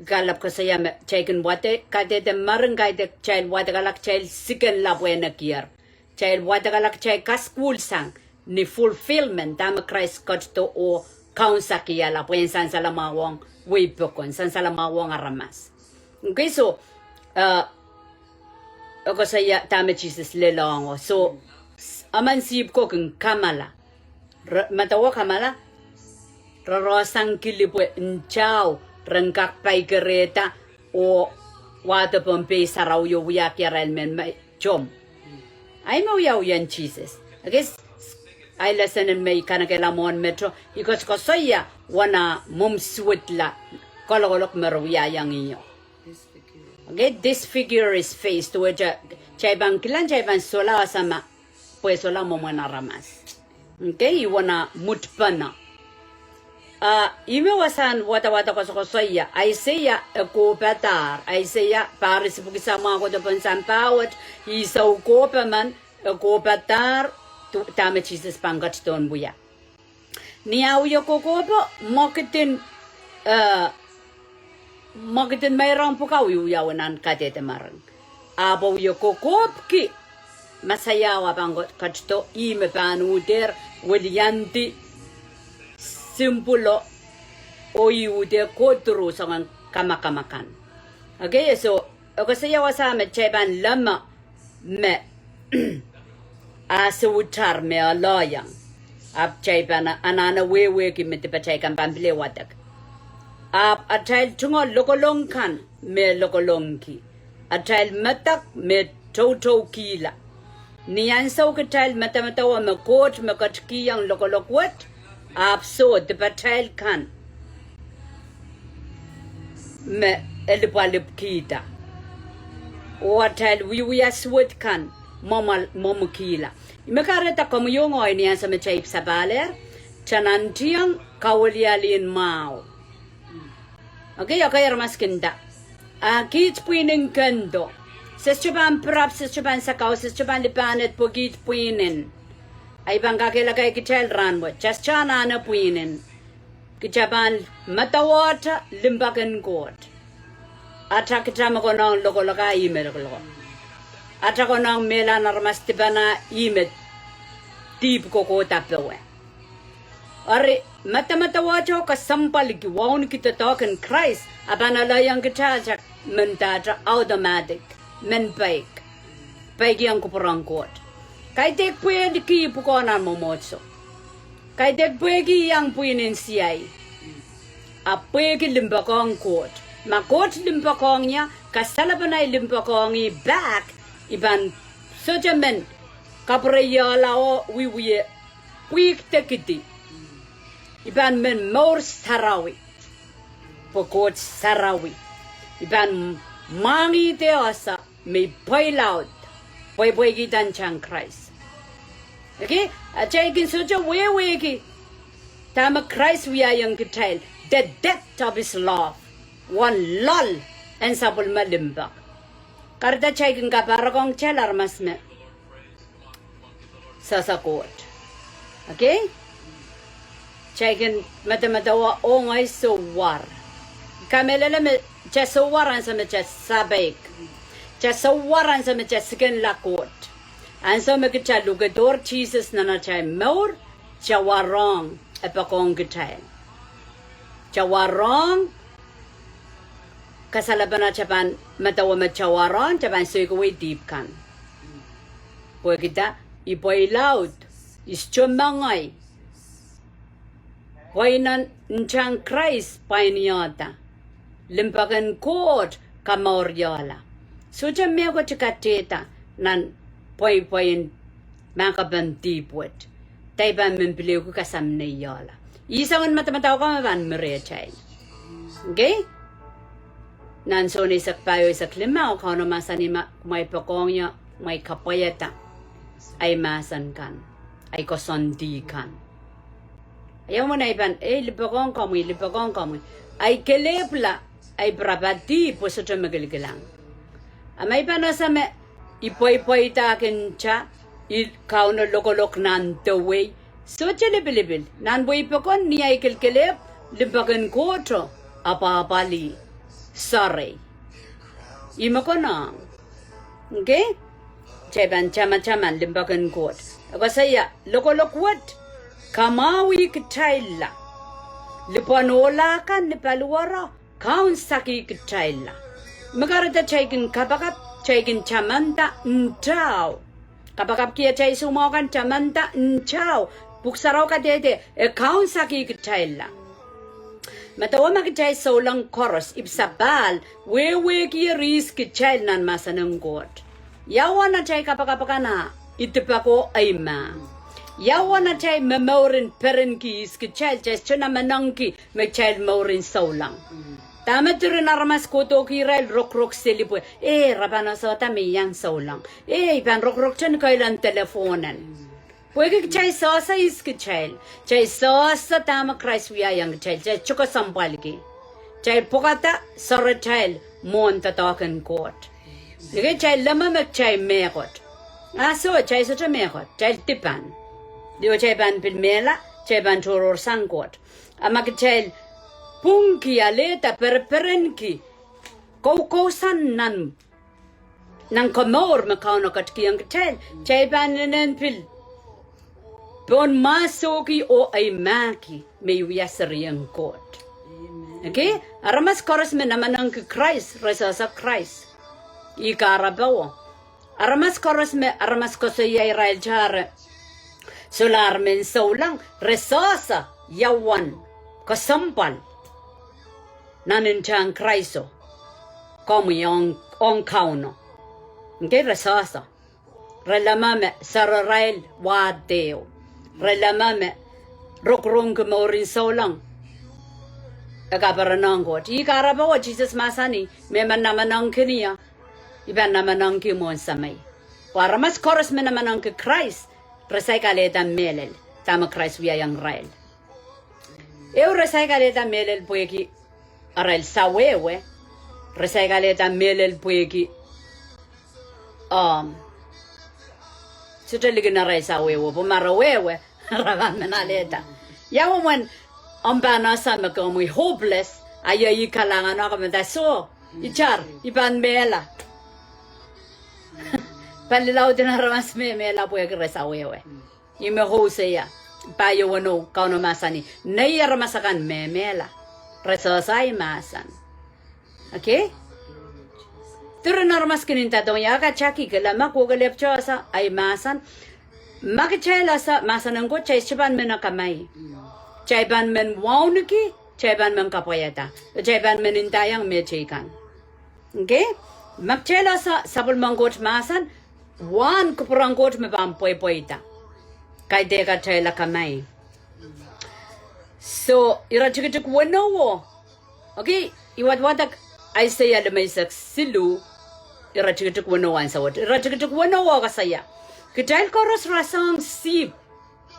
Kalap koasoia me, kitail kin wadek, kadehde mering, kadehde kitail wadekala kitail siken lapwehn ekier. Kitail wadekala kitail kasukuhlsang, ni fulfillment, dahme Krais ketido oh kaunsakihala, pwehn sansal mwahu ong wei pokon, sansal mwahu ong aramas. Okay, so, uh, e koasoia dahme Sises lelohng. So, s-, emen sihpw ko kin kamala. Re, medewe kamala, re rohsang kili pwe ntao, re en kak paikerehda, oh wahdo pohn pei sarawio wiahki arail mehn mei, tom. Ahi me wiawi en Sises. Ekis, ahi lesen en me I kanekehla mwohn meto, I koasokoasoia, wana mwomw suwedla, kalokolok me re wiahiong ih. Okay, this figure is faced, wehwehki, kitail pahn kilang, kitail pahn sohla wasa ma, pwe sohla mwomwen aramas. Okay, ih wana mwutpene. Ah, ih me wasahn wadawad koasokoasoia, Aiseia e kohpadahr, Aiseia pahr isipwiki samwa kohdo pohn sampah wet, ih soh kohpemen, e kohpadahr, tu-, dahme Sises pahn ketidohn wia. Ni ah wie kokohpo, mwekid en, eh, mwekid en meirong pwukat wiawi nan kadehde mering. Ahpw wie kokohpki, Mesaia ah pahn ko-, ketido, ih me pahn uhder, weliandi, simple, oh ih uhder go through soangen kamakam akan. Okay, so, e koasoia wasa me kitail pahn leme, me, ah, sohte me e lelohng. Ahpw kitail pahn anahne wehwehki me dipatail kan pahn pil wadek. Ahpw atail tungoal lokolong kan me lokolongki. Atail medek me toutoukihla. Ni ansou kitail medemedewe me Koht me ketikihong lokolok wet, ahpw soh dipatail kan me e lipwalipwkihda. Oh atail wiewia suwed kan, mwomw-, mwomwkihla. Ih me kahrehda komwi oh ngehi ni ansou me kitail ipwsapahl, kitail nantihong kawelialin mwahu. Okay, okay, aramas kin nda, ah, kiht pwihn en kendo. Se sohte pahn pirap, se sohte pahn sakau, se sohte pahn lipahned pwe kiht pwihn en. Ahi pahn kakehlaka kitail rahn wet, kitail sohte anahne pwihn en. Kitail pahn medewehte limpoak en Koht. Atail kitail me konehng lokolok ah ih me lokolok. Atail konehng mehlahn aramas dipan ah ih me dihp kokohda powe. Eri, medemedewe oh kesempwalki wauneki doadoahk en Krais, a pahn lelohng kitail, kitail men dahte automatic, men peik. Peikiong kupwuren Koht. Kaidehk pwehki pwukoa nan mwomwohdiso. Kaidehk pwehki iang pwihn en siai. Ahpw pwehki limpoak ong Koht. Ma Koht limpoak ong ie, kasalepen ei limpoak ong ie pak, I pahn sohte men kapwureiehla oh wiewia pwihk de kidi. I pahn men mour sarawi. Pwe Koht sarawi. I pahn mwahngih de ese me I pweilaud. Pweipweikihda ntahn Krais. Okay? Atail kin sohte wehwehki dahme Krais wiahiong kitail. The depth of his love. Wen loal en sapwellime limpoak. Kahrehda kitail kin kapahrek ong kitail aramas me sehse Koht. Okay? Kitail kin medemedewe oh ngehi sohwar. Kamehlele me kitail sohwar ansou me kitail sapeik. Kitail sohwar ansou me kitail sikenla Koht. Ansou me kitail lukehdohr Sises nan atail mour, kitail warohng, e poakohng kitail. Kitail warohng, kasalepen atail pahn medewe me kitail warohng, kitail pahn soikawei dihp kan. Pwehki dah, I pweilaud, I sohte mengei. Pweinen ntahn Krais pwainiehda. Limpoak en Koht kamouriehla. Sohte mehkot I katehda nan pweipwein mahkpen dihp wet. Dahme I pahn men pil ehukih kasamneiehla. Ih soangen madamadau kan me pahn mi rehtail. Okay? Nan Sohn eisek pahieu eisek limau, Kauno mahsanih ma, kumwail poakohng ie, kumwail kapwaiada ahi mahsen kan, ahi koasoandi kan. Ia mwomwen ahi pahn, ei, limpoakohng komwi, limpoakohng komwi. Ahi kelehpwla, ahi pirapadi pwe sohte me kilkilang. A ma I pahn ese me I pweipweidahkin ta, I Kauno lokolok nan dewei. Sohte lipilipil, nan wehi pokon ni ahi kelekelehpw, limpoak en Koht apwahpwalih. Sorry. I me konehng. Okay? Kitail pahn tamataman limpoak en Koht. E koasoia, lokolok wet, kamwahwih kitailla. Lipwen ohla kan ni paliwaro, kaun saki kitailla. Me kahrehda kitail kin kapakap, kitail kin tamanda ntao. Kapakapki atail soumwahu kan, tamanda ntao. Pwuhk Sarawi kadehde, e kaun saki kitailla. Medewe ma kitail souleng koaros, ipwidi sapahl, wehwehki eri ihs kitail nan mahsen en Koht. Ia uwen atail kapakap kan, ah, idipako ei mah. Ia uwen atail momour en perenki ihs kitail, kitail sohte namenengki me kitail mour en souleng. Dahme diren aramas kohdohki irail rokorok seli pwe, eh, re pahn esehda me I iang souleng. Eh, I pahn rokorokte ni keilen telefohn en. Pwehki kitail sehse ihs kitail. Kitail sehse dahme Krais wiahiong kitail. Kitail sohte kesempwalki. Kitail pwukada soaratail mwohn doadoahk en Koht. Ni kitail leme me kitail mehkot. Ah, soh, kitail sohte mehkot. Kitail dipan. Dio kitail pahn pil mehla, kitail pahn tohrohrsang Koht. A ma kitail pwungki, alehda, pereperenki, koukousoan nan nan komour me Kauno ketikihong kitail, kitail pahn inenen pil pohn mwahsohki oh ei mahki me I wia serien Koht. Okay? Aramas koaros me namenengki Krais, re sehse Krais. Ih kahrepe wo. Aramas koaros me aramas koasoia irail te re solahr men souleng, re sehse ia uwen kesempwal nan ntahn Kraiso. Komwi ong, ong Kauno. Okay, re sehse. Re leme me soararail wahdo. Re leme me rokorongki mour en souleng. E kaperenong Koht. Ih kahrepe wo Sises mahsanih, me men namenengkin ie, I pahn namenengki mwohn Semei. Pwe aramas koaros me namenengki Krais, re saik alehda mehlel, dahme Krais wiahiong irail. Ehu re saik alehda mehlel pwehki arail sawehwe, re saik alehda mehlel pwehki, um, sohte likin arail sawehwe, pwe ma re wehwe, re pahn men alehda. Ia mwomwen omw pahn ese me komwi hopeless, a ia ih kalahngan o komw nda soh, itar, I pahn mehla. Palilaud en aramas me mehla pwehki re sawehwe. Ih me Hosea pahieu weneu, Kauno mahsanih, nei aramas akan me mehla. Re sehse ei mahsen. Okay? Diren aramas kin nda dohng ia kataki kele ma kohkohlepe sehse ei mahsen. Ma kitail ese mahsen en Koht, kitail sohte pahn men akamai. Kitail pahn men wauneki, kitail pahn men kapwaiada. Kitail pahn men ndaiong me teikan. Okay? Ma kitail ese sapwellimen Koht mahsen, wahn kupwuren Koht me pahn pweipweida. Kaidehk atail akamai. So, iretikitik weneu o. Okay, I wadwadek Aiseia limeisek siluh, iretikitik weneu ansou wet. Iretikitik weneu o koasoia, kitail koaros rasehng sihpw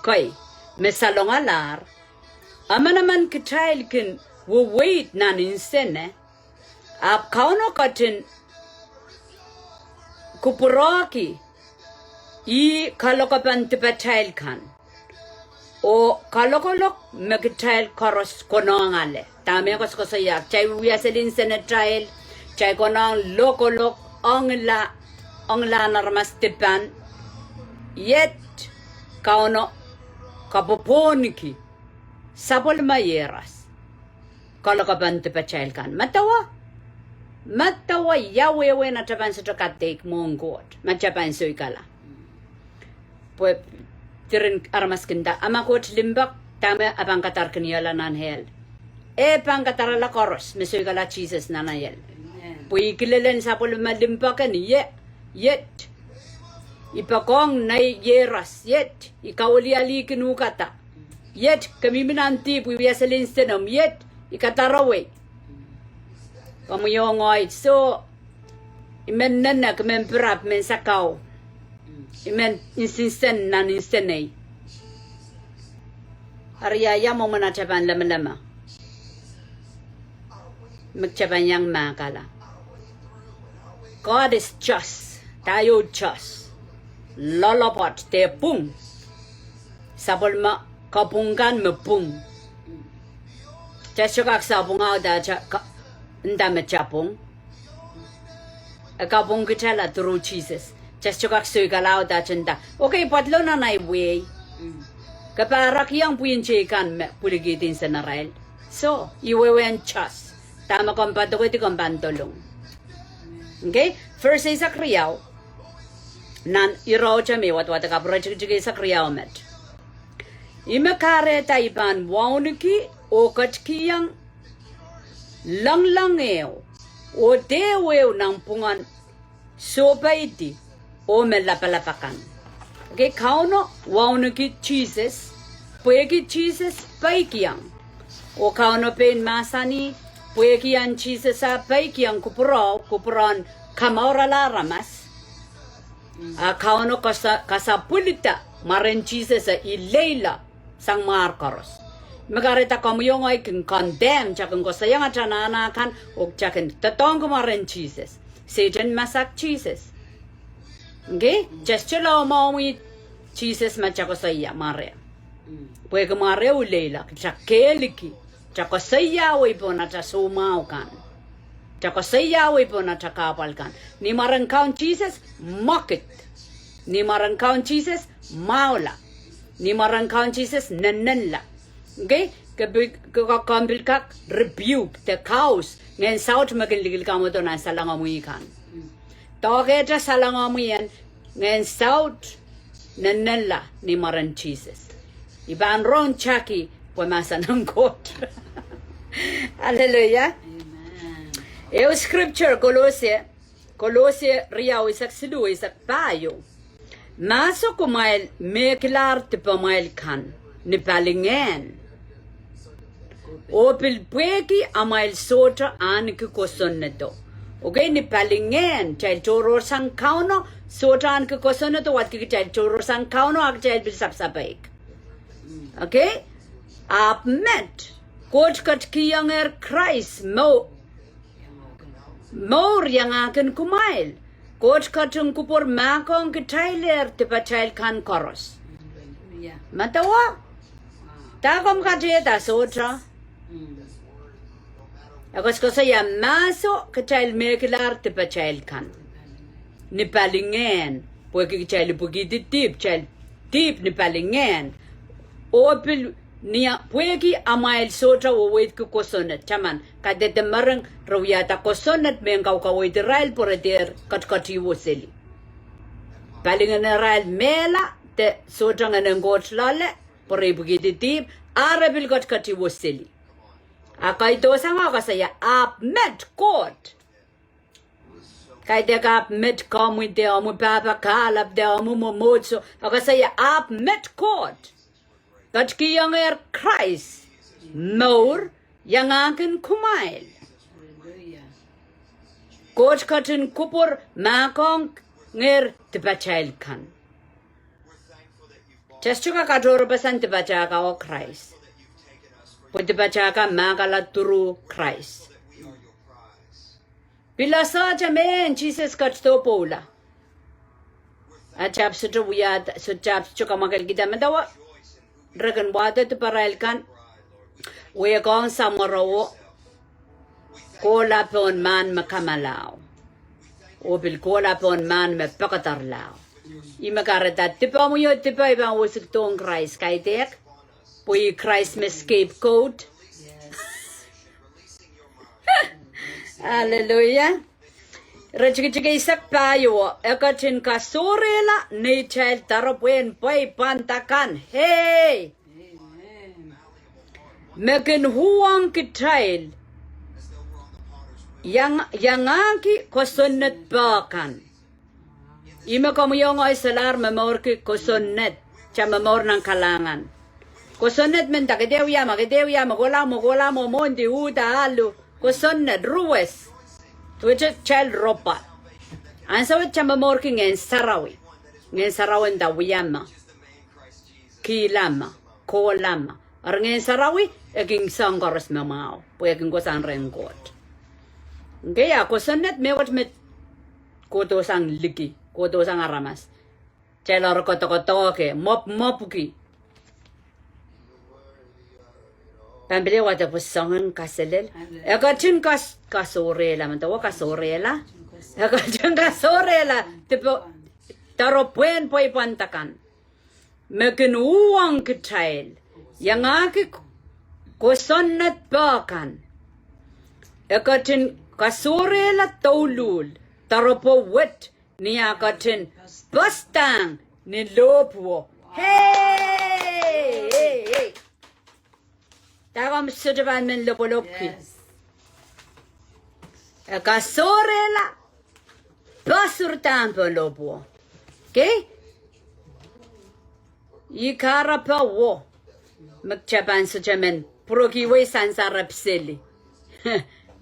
kei me salongalahr, emenemen kitail kin weweid nan nsene, ahpw Kauno ketin kupwurehki ih kalokapen dipatail kan, oh kalokolok me kitail koaros konehng ale. Dahme e koasokoasoia, kitail wia seli nsenetail, kitail konehng lokolok, ongla, onglahn aramas dipan, iet Kauno kapwopwohnki sapwellime ieras. Kalokapen dipatail kan. Medewe, medewe ia wehwehn atail pahn sohte kadeik mwohn Koht, ma kitail pahn soikala. Pwe diren aramas kin nda, a ma Koht limpoak, dahme e pahn kadar kin iehla nan hell? E pahn kadarala koaros me soikala Sises nan hell. Pwe I kilelen sapwellime limpoak en ie, iet. I poakohng nei ieras, iet. I kawilialihki uhkada, iet. Ke mihmi nan dihp, I wia seli nsenomw, iet. I kadarowei. Komwi oh ngehi, soh, I men nenek, I men pirap, I men sakau, I men nsensen nan nsenei. Eri ia mwomwen atail pahn lemeleme me kitail pahn iang mahkala? God is just. Daiou just. Loalopwoat, de pwung. Sapwellime kapwung kan me pwung. Kitail sohte kak sapwung audaht ka-, nda me kitail pwung. E kapwung kitail through Sises. Kitail sohte kak soikala audaht nda, okay, pwoat lo nan ei wehi. Ke pahn arakiong pwihn teikan me pwilikihdi nsenarail. So, I wehwehn just. Dahme komw patokwedi komw pahn dolung. Okay? Verse eisek riau. Nan ire wet me I wadwadek, ahpw iretikitik eisek riau met. Ih me kahrehda I pahn wauneki oh ketikihong lengileng ehu oh dehu ehu nanpwungen sohpeidi oh me lapalap akan. Okay, Kauno wauneki Sises, pwehki Sises peikiong. Oh Kauno pein mahsanih, pwehki ahn Sises ah peikiong kupwuro, kupwuren kamourala aramas, a Kauno kasa-, kasapwilida mwaren Sises e ileila sang mwahr koaros. Me kahrehda komwi oh ngehi kin condemn, kitail kin koasoiong atail anahn kan, oh kitail kin doadoahngki mwaren Sises. Sehdan masak Sises. Okay? Kitail sohte lamwahu mwi Sises ma kitail koasoia mware. Pwehki mware ileila, kitail kehliki. Kitail koasoiawei pohn atail soumwahu kan. Kitail koasoiawei pohn atail kahpwal kan. Ni mwaren Kaun Sises, mwekid. Ni mwaren Kaun Sises, mwahula. Ni mwaren Kaun Sises, nennenla. Okay? Ke pi-, ke ka-, komw pil kak rebuke de kaus ngehn saut me kin likilik ahmw doh nan salengomwi kan. Doahkehte salengomwi en ngehn saut, nennenla ni mwaren Sises. I pahn rong taki pwe mahsen en Koht. Hallelujah. Amen. Ehu scripture, Kolose, Kolose riau eisek siluh, eisek pahieu. Mahso kumwail mehkilahr dipamwail kan ni palingehn. Oh pil pwehki amwail sohte ahneki kosonnedo. Okay, ni palingehn, kitail tohrohrsang Kauno, sohte ahneki kosonnedo, wadki kitail tohrohrsang Kauno, a kitail pil sapasapeik. Okay? Ahpw met, Koht ketikihongehr Krais, mo- mour iangahkin kumwail. Koht ketin kupwur mahkohng kitailehr dipatail kan koaros. Medewe? Dah komw kadehde sohte? E koasokoasoia mahso kitail mehkilahr dipatail kan ni palingehn, pwehki kitail ipwikihdi dihp, kitail dihp ni palingehn. Oh pil ni a-, pwehki amwail sohte weweidki kosonned. Taman, kadehdehn mering re wiahda kosonned mehn kaukaweid irail pwe re dehr ketiketiwo seli. Palingehn irail mehla de sohte ngehnen Koht loale pwe re ipwikihdi dihp, a re pil ketiketiwo seli. A kaidehn sang a koasoia, ahpw met Koht. Kaidehk ahpw met komwi de omwi pahpa kahlap de omwi mwomwohdiso, a koasoia ahpw met Koht ketikihongehr Krais mour iangahkin kumwail. Koht ketin kupwur mahkohngehr dipatail kan. Kitail sohte kak katohrepeseng dipatail kan oh Krais. Pwe dipatail kan mahkala through Krais. Pil sohte mehn Sises ketido pwoula. A kitail sohte wiahda, sohte, kitail sohte kamwakelkihda medewe. Re kin wahdo diparail kan, wehkohng samworo, kohla pohn mahn me kamwalao. Oh pil kohla pohn mahn me pekederlao. Ih me kahrehda dipomwi oh dipe pahn wisikidohng Krais, kaidehk. Pwe ih Krais me scapegoat. Hallelujah. Iretikitik eisek pahieu, e ketin kasohrehla neitail doaropwehn pweipwand akan. Hei! Me kin uhwong kitail iang-, iangahki kosonned pwukan. Ih me komwi oh ngehi solahr momourki kosonned, kitail momour nan kalahngan. Kosonned me nda ke dehr wia ma, ke dehr wia ma, kohla mwo, kohla mwo, mwohndi, uhda, alu, kosonned, ruwes. Duwehte kitail ropwa. Ansou wet kitail momourki Ngehn Sarawi. Ngehn Sarawi nda wia ma, kihla ma, kohla ma, Eri Ngehn Sarawi e kin soang koaros me mwahu, pwe e kin kohsang rehn Koht. Ngehi a kosonned me wet me kohdohsang liki, kohdohsang aramas. Kitail eri koadokoadoke, mwopwmwopwiki. Pahn pil wadek pwe soangen kaselel. E ketin kas-, kasohrehla, medewe kasohrehla. E ketin kasohrehla, dipe, doaropwehn pweipwand akan me kin uhwong kitail, iangahki kosonned pwukan. E ketin kasohrehla douluhl, doaropwe wet, ni ah ketin poasdahng ni lohpwuo. Hei, hei, hei. Dahme sohte pahn men lopwolopwki. E kasohrehla, poasdahng pohn lohpwuo. Okay? Ih kahrepe wo me kitail pahn sohte men pwurehng wei sansar epwseli.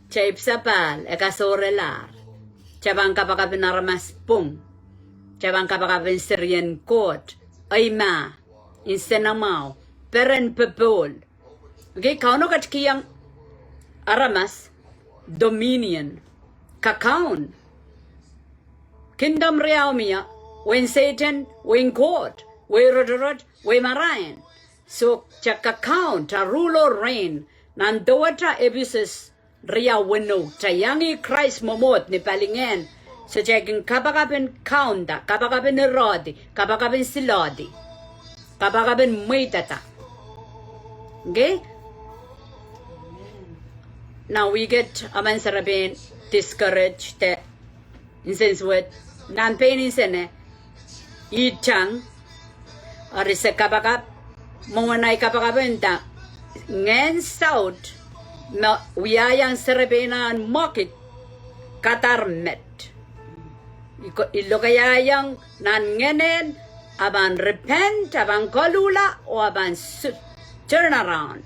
Kitail ipwsapahl, e kasohrelahr. Kitail pahn kapakap en aramas pwung. Kitail pahn kapakap en serien Koht. Eimah, nsenamwahu, peren popohl. Okay, Kauno ketikihong aramas dominion, kakaun. Kingdom riau mie, wehin Sehdan, wehin Koht, wehi rotorot, wehi marain. So, kitail kakaun, kitail rule or reign, nan dewehte Episos riau weneu, kitail iang Krais mwomwohd ni palingehn. So kitail kin kapakap en kaunda, kapakap en irehdi, kapakap en silohdi, kapakap en mweidada. Okay? Nan wihket emen seri pein discourage de nsensuwed, nan pein nsene, ih tang, eri se kapakap, mwohn ahi kapakap nda, ngehn saut me wiahiong serepein ahn mwekid kadar met. I ko-, i lokaiahiong nan ngehnen, a pahn repent, a pahn koluhla, oh a pahn su-, turn around.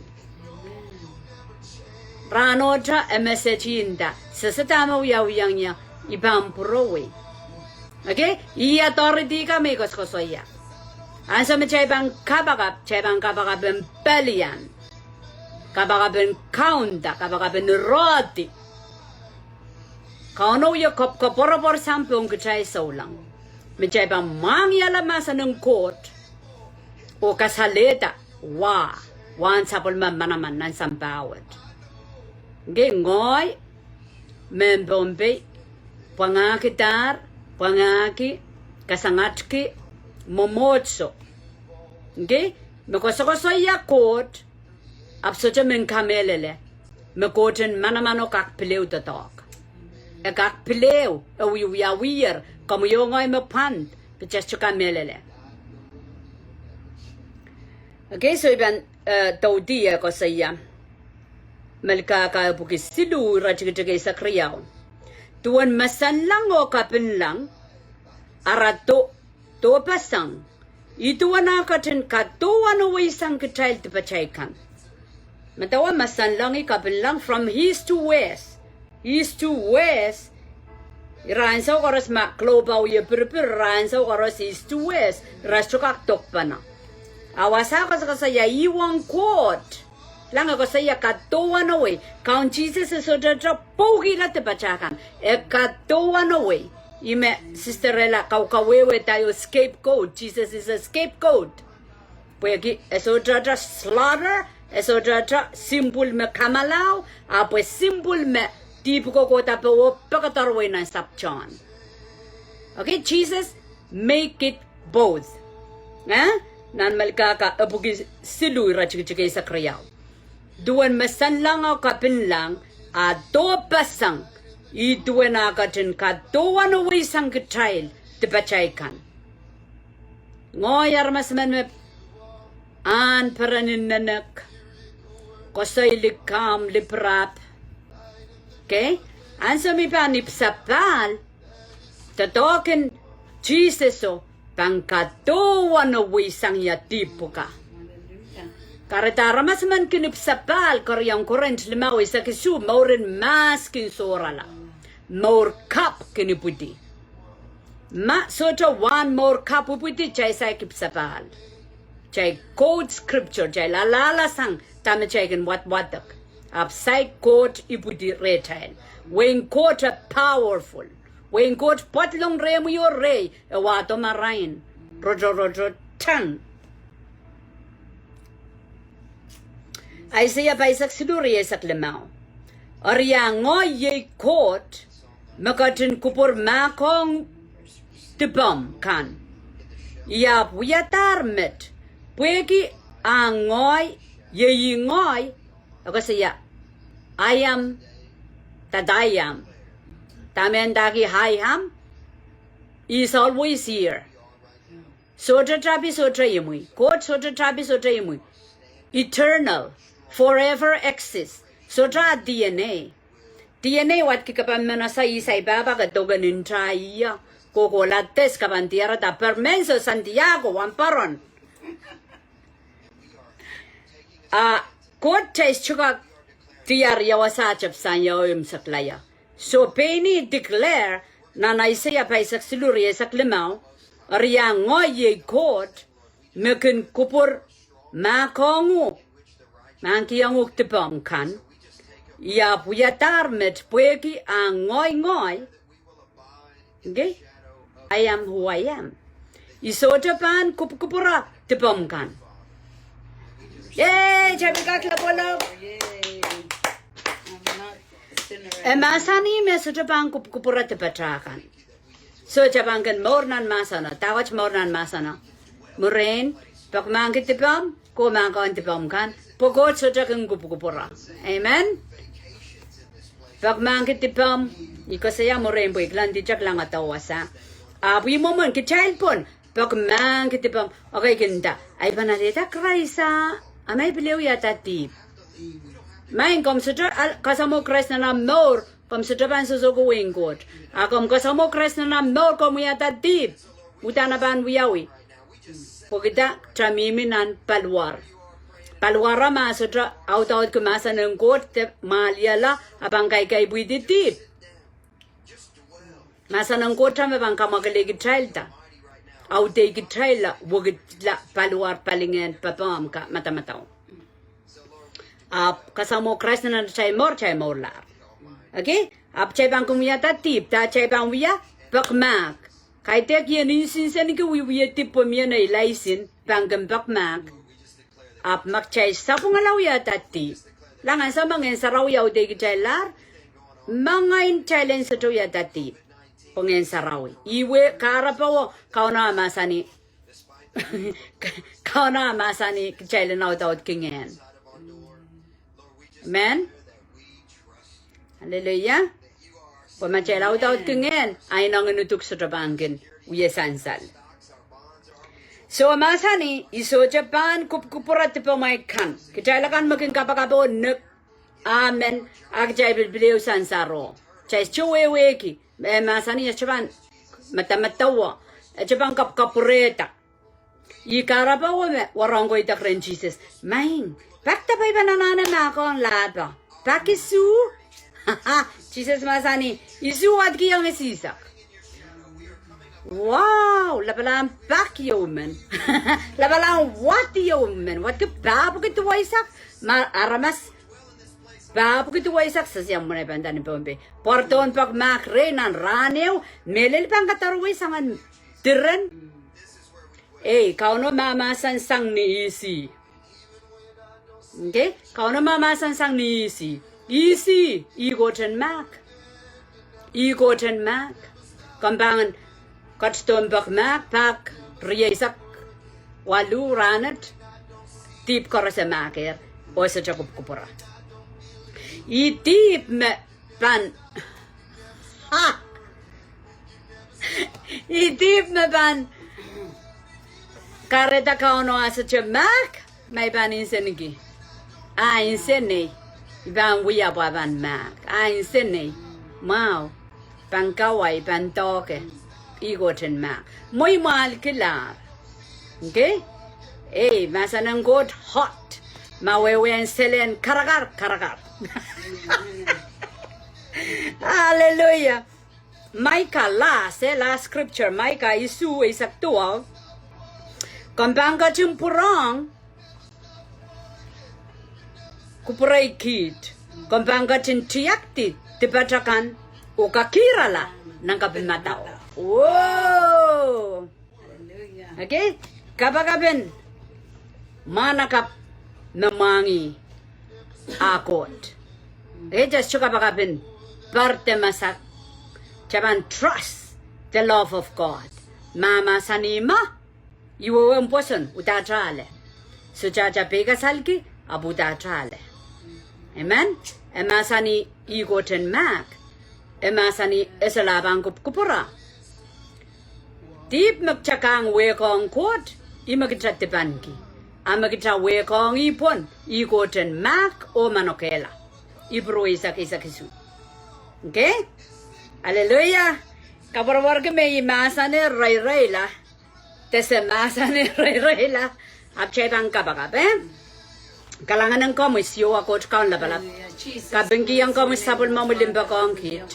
Rahnohte e message nda, sehse dahme wiawiong ie, i pahn pwurowei. Okay? Ih authority ka me I koasokoasoia. Ansou me kitail pahn kapakap, kitail pahn kapakap en pelian. Kapakap en kaunda, kapakap en irehdi. Kauno wie kop-, koapworopwor sang pohn kitail souleng. Me kitail pahn mwahngiala mahsen en Koht. Oh kasalehda, wa, wahn sapwellime manaman nan sampah wet. Ngehi, ngehi, mehn Pohnpei, pwangahkidahr, pwangahki, kasangatki, mwomwohdiso. Ngehi, me koasokoasoia Koht, ahpw sohte men kamehlele, me Koht en manamano kak pil ehu doadoahk. E kak pil ehu, e wiewiawiher, komwi oh ngehi me pwand, pwe kitail sohte kamehlele. Okay, so I pahn, eh, doudi e koasoia. Melkahka epwiki siluh iretikitik eisek riau. Duwen masanlahng oh kapinlahng, ara do-, dohpeseng, ih duwen ah ketin kadohwaneweisang kitail dipatail kan. Medewe masanlahng oh kapinlahng from east to west. East to west, ira ansou koaros ma globe a wie pirpir, ira ansou koaros east to west, ira sohte kak dokpene. A wasa koasokoasoia ih wong Koht. Kilang e koasoia kadohwanewei. Kaun Sises e sohte pwoukihla dipatail kan. E kadohwanewei. Ih me Sister Ella kaukawehwehda oh scapegoat. Jesus is a scapegoat. Pwehki e sohte slaughter, e sohte symbol me kamwalao, ahpw e symbol me dihp ko kohda powe pekederwei nan sapwtehn. Okay, Jesus make it both. Eh? Nan Melkahka epwiki siluh iretikitik eisek riau. Duwen masanlahng oh kapinlahng, a dohpeseng, ih duwen ah ketin kadohwaneweisang kitail dipatail kan. Ngehi aramas emen me ahn peren nenek, koasoi likamw, lipirap. Okay? Ansou me I pahn ipwsapahl, doadoahk en Siseso pahn kadohwaneweisang ie dihp pwukat. Kahrehda aramas emen kin ipwsapahl, keriau Korint limau eisek isuh, mouren mahs kin sohrala. Mour kapw kin ipwidi. Ma sohte wahn mour kapw ipwidi, kitail saik ipwsapahl. Kitail quote scripture, kitail alahlasang dahme kitail kin wadwadek. Ahpw saik Koht ipwidi rehtail. Wehin Koht e powerful. Wehin Koht pwadlong rehmwi oh rehi, e wahdo marain. Rotoroto tang. Aiseia pahisek siluh, rieisek limau. Eri a ngehi iei Koht me ketin kupwur mahkohng dipomw kan. I ahpw wiadahr met, pwehki a ngehi, iei ngehi, e koasoia, I am that I am. Dahme ndahki I am, he is always here. Sohte tapi, sohte imwi. Koht sohte tapi, sohte imwi. Eternal, forever exist. Sohte a D N A. D N A wadki kapamenosa, ih saipahpa ke doken nta ie. Kohkohla des kapan diarada permens oh Santiago, wamperon. A Koht tais tuka diar ia wasa tepsan ia oh imwseklaia. So pein ih declare nan Aiseia pahisek siluh, rieisek limau, eri a ngehi iei Koht me kin kupwur mahkohng uhk, mahkihong uhk dipomw kan. I ahpw wiadahr met pwehki a ngehi ngehi. Okay? I am who I am. I sohte pahn kupwukupwura dipomw kan. Yay, kitail pil kak lapalap. E mahsanih me sohte pahn kupwukupwura dipata kan. So kitail pahn kin mour nan mahseno, dahkot mour nan mahseno. Mwurin, peki mahkki dipomw, ke mahkohng dipomw kan, pwe Koht sohte kin kupwukupwura. Amen. Peki mahkki dipomw, I koasoia mwurin pwe I kilangdi kitail kilang adahr wasa. Ahpw I mwomwen kitail pwon, peki mahkki dipomw, okay, kin nda, I pahn alehda Krais a, a ma I pil wiahda dihp. Maing, komw sohte al-, kasamwo Krais nan omw mour, komw sohte pahn sohsohki wehin Koht. A komw kasamwo Krais nan omw mour, komw wiahda dihp. Uhdahn e pahn wiawi. Pwehki dah? Kitail mihmi nan paliwar. Paliwar a ma sohte audaudki mahsen en Koht de mwahliala, a pahn kaikaipwihdi dihp. Mahsen en Koht a me pahn kamwakelei kitailda, audehki kitailla, wekidla paliwar, palingehn, papahn ka madamadau. Ahpw kasamwo Krais nan atail mour, atail mourlahr. Okay? Ahpw kitail pahn kin wiahda dihp, dah kitail pahn wia? Peki mahk. Kaidehk I en nsensenki wiewia dihp pwe mie nei laisin, pahn kin peki mahk. Ahpw ma kitail sapwungala wiahda dihp. Kilang ansou me Ngehn Sarawi audehki kitaillahr, ma ngehi, kitail en sohte wiahda dihp. Pwe Ngehn Sarawi. Ihwe kahrepe wo Kauno a mahsanih, Kauno a mahsanih kitail en audaudki ngehn. Amen. Hallelujah. Pwe ma kitail audaudki ngehn, a ineng en uduk sohte pahn kin wie sansal. So mahsanih, I sohte pahn kupwukupwura dipomwail kan. Kitail akan me kin kapakap oh nek, amen, a kitail pil pil ehu sansaro. Kitail sohte wehwehki, e mahsanih e sohte pahn madamadau, e sohte pahn kapwkapwurehda. Ih kahrepe wo me warohng koidak rehn Sises. Maing, pak dah pahn I pahn anahne mahkohng lahpo? Pak isuh? Sises mahsanih, isuh wadkiong isihsek. Wow, lapalahn pak ieu men. Lapalahn wad ieu men. Wadki pahpwiki duweisek, ma aramas pahpwiki duweisek, sehse ia mwurin pahn nda ni Pohnpei. Pwardohn peki mahk rehi nan rahn ehu, mehlel pahn kadarwei soangen diren. Ei, Kauno mahmahsen sang ni ihs ih. Okay? Kauno mahmahsen sang ni ihs ih. Ihs ih, ih Kohten mahk. Ih Kohten mahk. Komw pahn ketidohn peki mahk, pak rieisek waluh rahnwet, dihp koaros e mahkehr, oh sohte kupwukupwura. Ih dihp me pahn, ha! Ih dihp me pahn kahrehda Kauno a sohte mahk, ma I pahn nsenki. A nsenei, I pahn wia pwe a pahn mahk. A nsenei, mwahu, pahn kawai, pahn doke. Ih Kohten mahk. Mweimwahlkilahr. Okay? Ei, mahsen en Koht hot. Ma wehwehn selen karakar, karakar. Hallelujah. Maika last, eh, last scripture, Maika isuh eisek duwau. Komw pahn ketin pwurehng kupwurei kiht. Komw pahn ketin tiakdi dipat akan oh kakeirala nan kapw en madau. Whoa. Okay? Kapakapen mwahnakapw me mwahngih ah Koht. Okay, just kapakapen perde masak. Kitail pahn trust the love of God. Ma mahsanih ma, ih wehwehn pwoson, uhdahte ale. Sohte atail peikasalki, ahpw uhdahte ale. Amen. E mahsanih ih Koht en mahk. E mahsanih e solahr pahn kupwukupwure. Dihp me kitail kang wehkohng Koht, ih me kitail dipanki. A me kitail wehkohng ih pwon, ih Koht en mahk oh manokehla. Ipru eisek, eisek isuh. Okay? Hallelujah. Kapwarwarki me ih mahsen en reirei la. Dese mahsen en reirei la. Ahpw kitail pahn kapakap, eh? Kalahngan en komwi Siohwa Koht Kaun lapalap. Kapingkihong komwi sapwellimomwi limpoak ong kiht.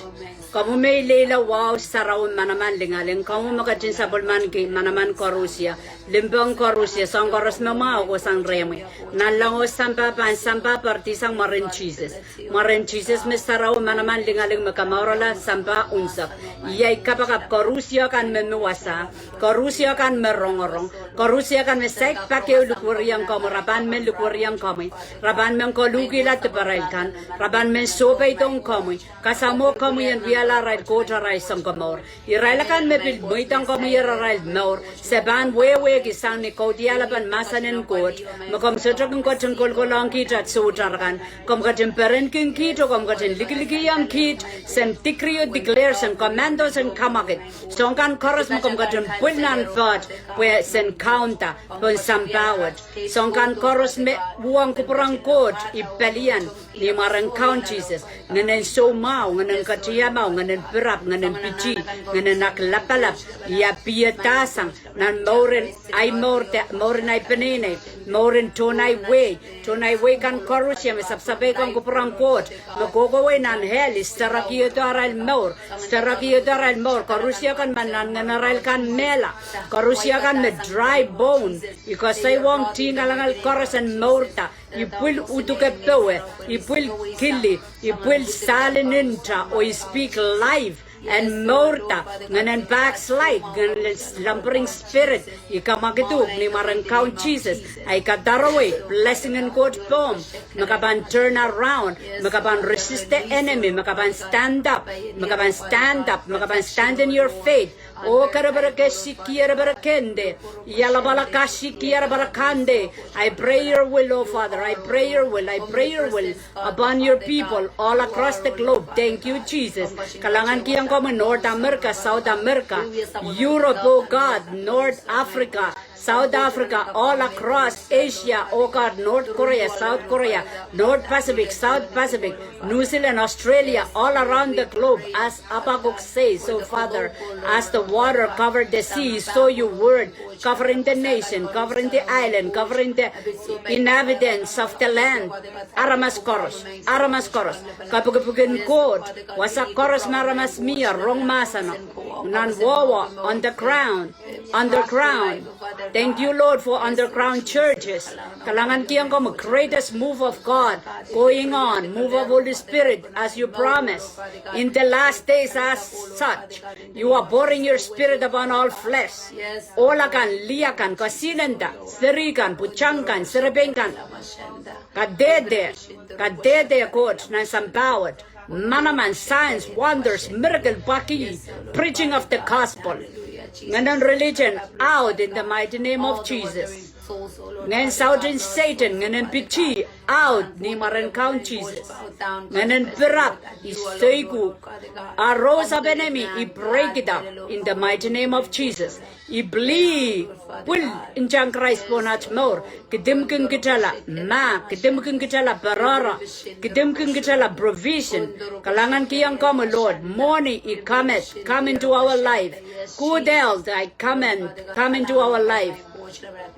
Komwi me ileile wahu, sarawi, manaman, lingaling. Komwi me ketin sapwellimaniki manaman koarusie, limpoak koarusie, soahng koaros me mwahu kohsang rehmwi. Nanleng oh sampah pahn sampah poaridihsang mwaren Sises. Mwaren Sises me sarawi, manaman, lingaling, me kamourala sampah unsek. Iei kapakap koarusie kan me mih wasa, koarusie kan me rongorong, koarusie kan me saik pak ehu likwerihong komwi, re pahn men likwerihong komwi, re pahn men koluhkihla diparail kan, re pahn men sohpeidohng komwi, kasamwo komwi en wiahla arail Koht, arail Sounkomour. Irail akan me pil mweidohng komwi er arail mour, se pahn wehwehki sang ni kaudiahlpen mahsen en Koht, me komw sohte kin ketin kolokolohng kiht at sohte arail kan, komw ketin perenki kiht oh komw ketin likilikihong kiht, sen decree oh declare, sen command oh sen kamwakid. Soahng kan koaros me komw ketin pwil nan poat, pwe sen kaunda pohn sampah wet. Soahng kan koaros me uhwong kupwuren Koht, I pelian, ni mwaren Kaun Sises. Ngehnen soumwahu, ngehnen katiamwahu, ngehnen pirap, ngehnen pitih, ngehnen aklapalap, I apiedahsang nan mouren ahi mour de mouren ahi peneinei, mouren tohn ahi wehi, tohn ahi wehi kan koarusie me sapsapeikihong kupwuren Koht, me kohkohwei nan hell, I serekihdo arail mour, serekihdo arail mour, koarusie kan me nan ngehn arail kan mehla, koarusie kan me dry bone, I koasoiwohng tih ngalangal koaros en mourda, I pwil uduke powe, I pwil kili, I pwil sahl en nta, oh I speak life, en mourda, ngehnen backslide, ngehnen lumbering spirit, I kamwakiduhk ni mwaren Kaun Sises, ahi kadarowei, blessing en Koht pohmw, me ke pahn turn around, me ke pahn resist the enemy, me ke pahn stand up, me ke pahn stand up, me ke pahn stand in your faith, Oh, kerepereke siki ereperekende, ialapalaka siki ereperekande. I pray your will, oh Father. I pray your will. I pray your will upon your people all across the globe. Thank you, Jesus. Kalahngankihong komwi North America, South America, Europe, oh God, North Africa, South Africa, all across Asia, oh God, North Korea, South Korea, North Pacific, South Pacific, New Zealand, Australia, all around the globe, as Habakkuk says, oh Father, as the water covered the sea, so your word covering the nation, covering the island, covering the inhabitants of the land. Aramas koaros, aramas koaros, kapikipik en Koht, wasa koaros me aramas mie, rong mahseno, nan wehwe, on the ground, underground. Thank you, Lord, for underground churches. Kalahngankihong komwi, greatest move of God going on, move of Holy Spirit as you promise. In the last days as such, you are pouring your spirit upon all flesh. Ohl akan, lih akan, kesihnenda, seri kan, pwutak kan, serepein kan. Kadehde, kadehde Koht nan sampah wet. Manaman, signs, wonders, miracle, pwaki, preaching of the gospel. Ngehnen religion out in the mighty name of Jesus. Ngehn saut en Satan, ngehnen pitih out ni mwaren Kaun Sises. Ngehnen pirap, I soikuk. Arrows of enemy, I break it up in the mighty name of Jesus. I plea, pwil ntahn Krais pohn aht mour, kidimkin kitail la mahk, kidimkin kitail la pwarada, kidimkin kitail la provision. Kalahngankihong komwi, Lord, mwohni I command, come into our life. Good health, I command, come into our life.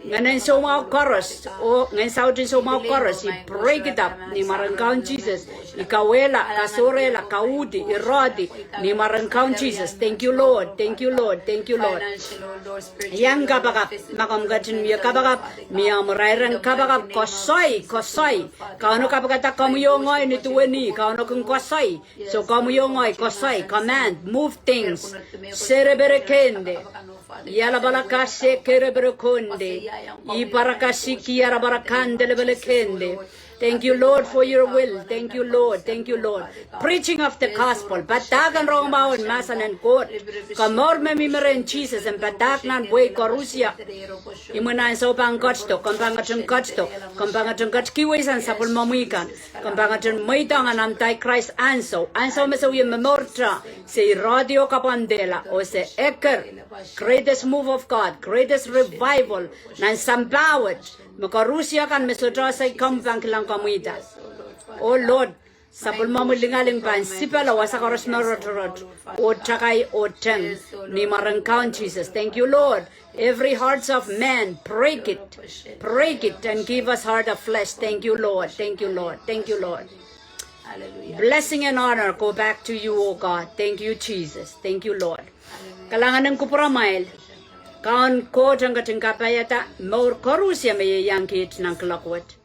Ngehnen soumwahu koaros, oh ngehn sautin soumwahu koaros, I break it up ni mwaren Kaun Sises. I kauwehla, kasohrehla, kauhdi, irehdi ni mwaren Kaun Sises. Thank you, Lord. Thank you, Lord. Thank you, Lord. Iang kapakap, ma komw ketin wia kapakap, mie omw irair en kapakap, koasoi, koasoi. Kauno kapikada komwi oh ngehi ni duwen ih, Kauno kin koasoi. So komwi oh ngehi koasoi, command, move things. Sereperekehnte. Ialapalaka sekereperekehnte. Ih parakasik iarapalakante lepelekehnte. Thank you, Lord, for your will. Thank you, Lord. Thank you, Lord. Preaching of the gospel. Padahk en rongamwahu en mahsen en Koht. Komour me mihmi rehn Sises en padahk nan wehi koarusie. Imwin ansou pahn ketido, komw pahn ketin ketido, komw pahn ketin ketikihwei sang sapwellimomwi kan. Komw pahn ketin mweidohng anti-Christ ansou, ansou me se wie momourte, se irehdi oh kapwandehla, oh se eker greatest move of God, greatest revival nan sampah wet, me koarusie kan me sohte ese komwi pahn kilang komwihda. Oh Lord, sapwellimomwi lingaling pahn sipala wasa koaros me rotorot, oh takai oh teng, ni mwaren Kaun Sises. Thank you, Lord. Every hearts of man, break it. Break it and give us heart of flesh. Thank you, Lord. Thank you, Lord. Thank you, Lord. Blessing and honor go back to you, O God. Thank you, Jesus. Thank you, Lord. Kalahngan en kupwuramwail. Kaun Koht en ketin kapaiada mour koarusie me ieiang kiht nan kuloak wet.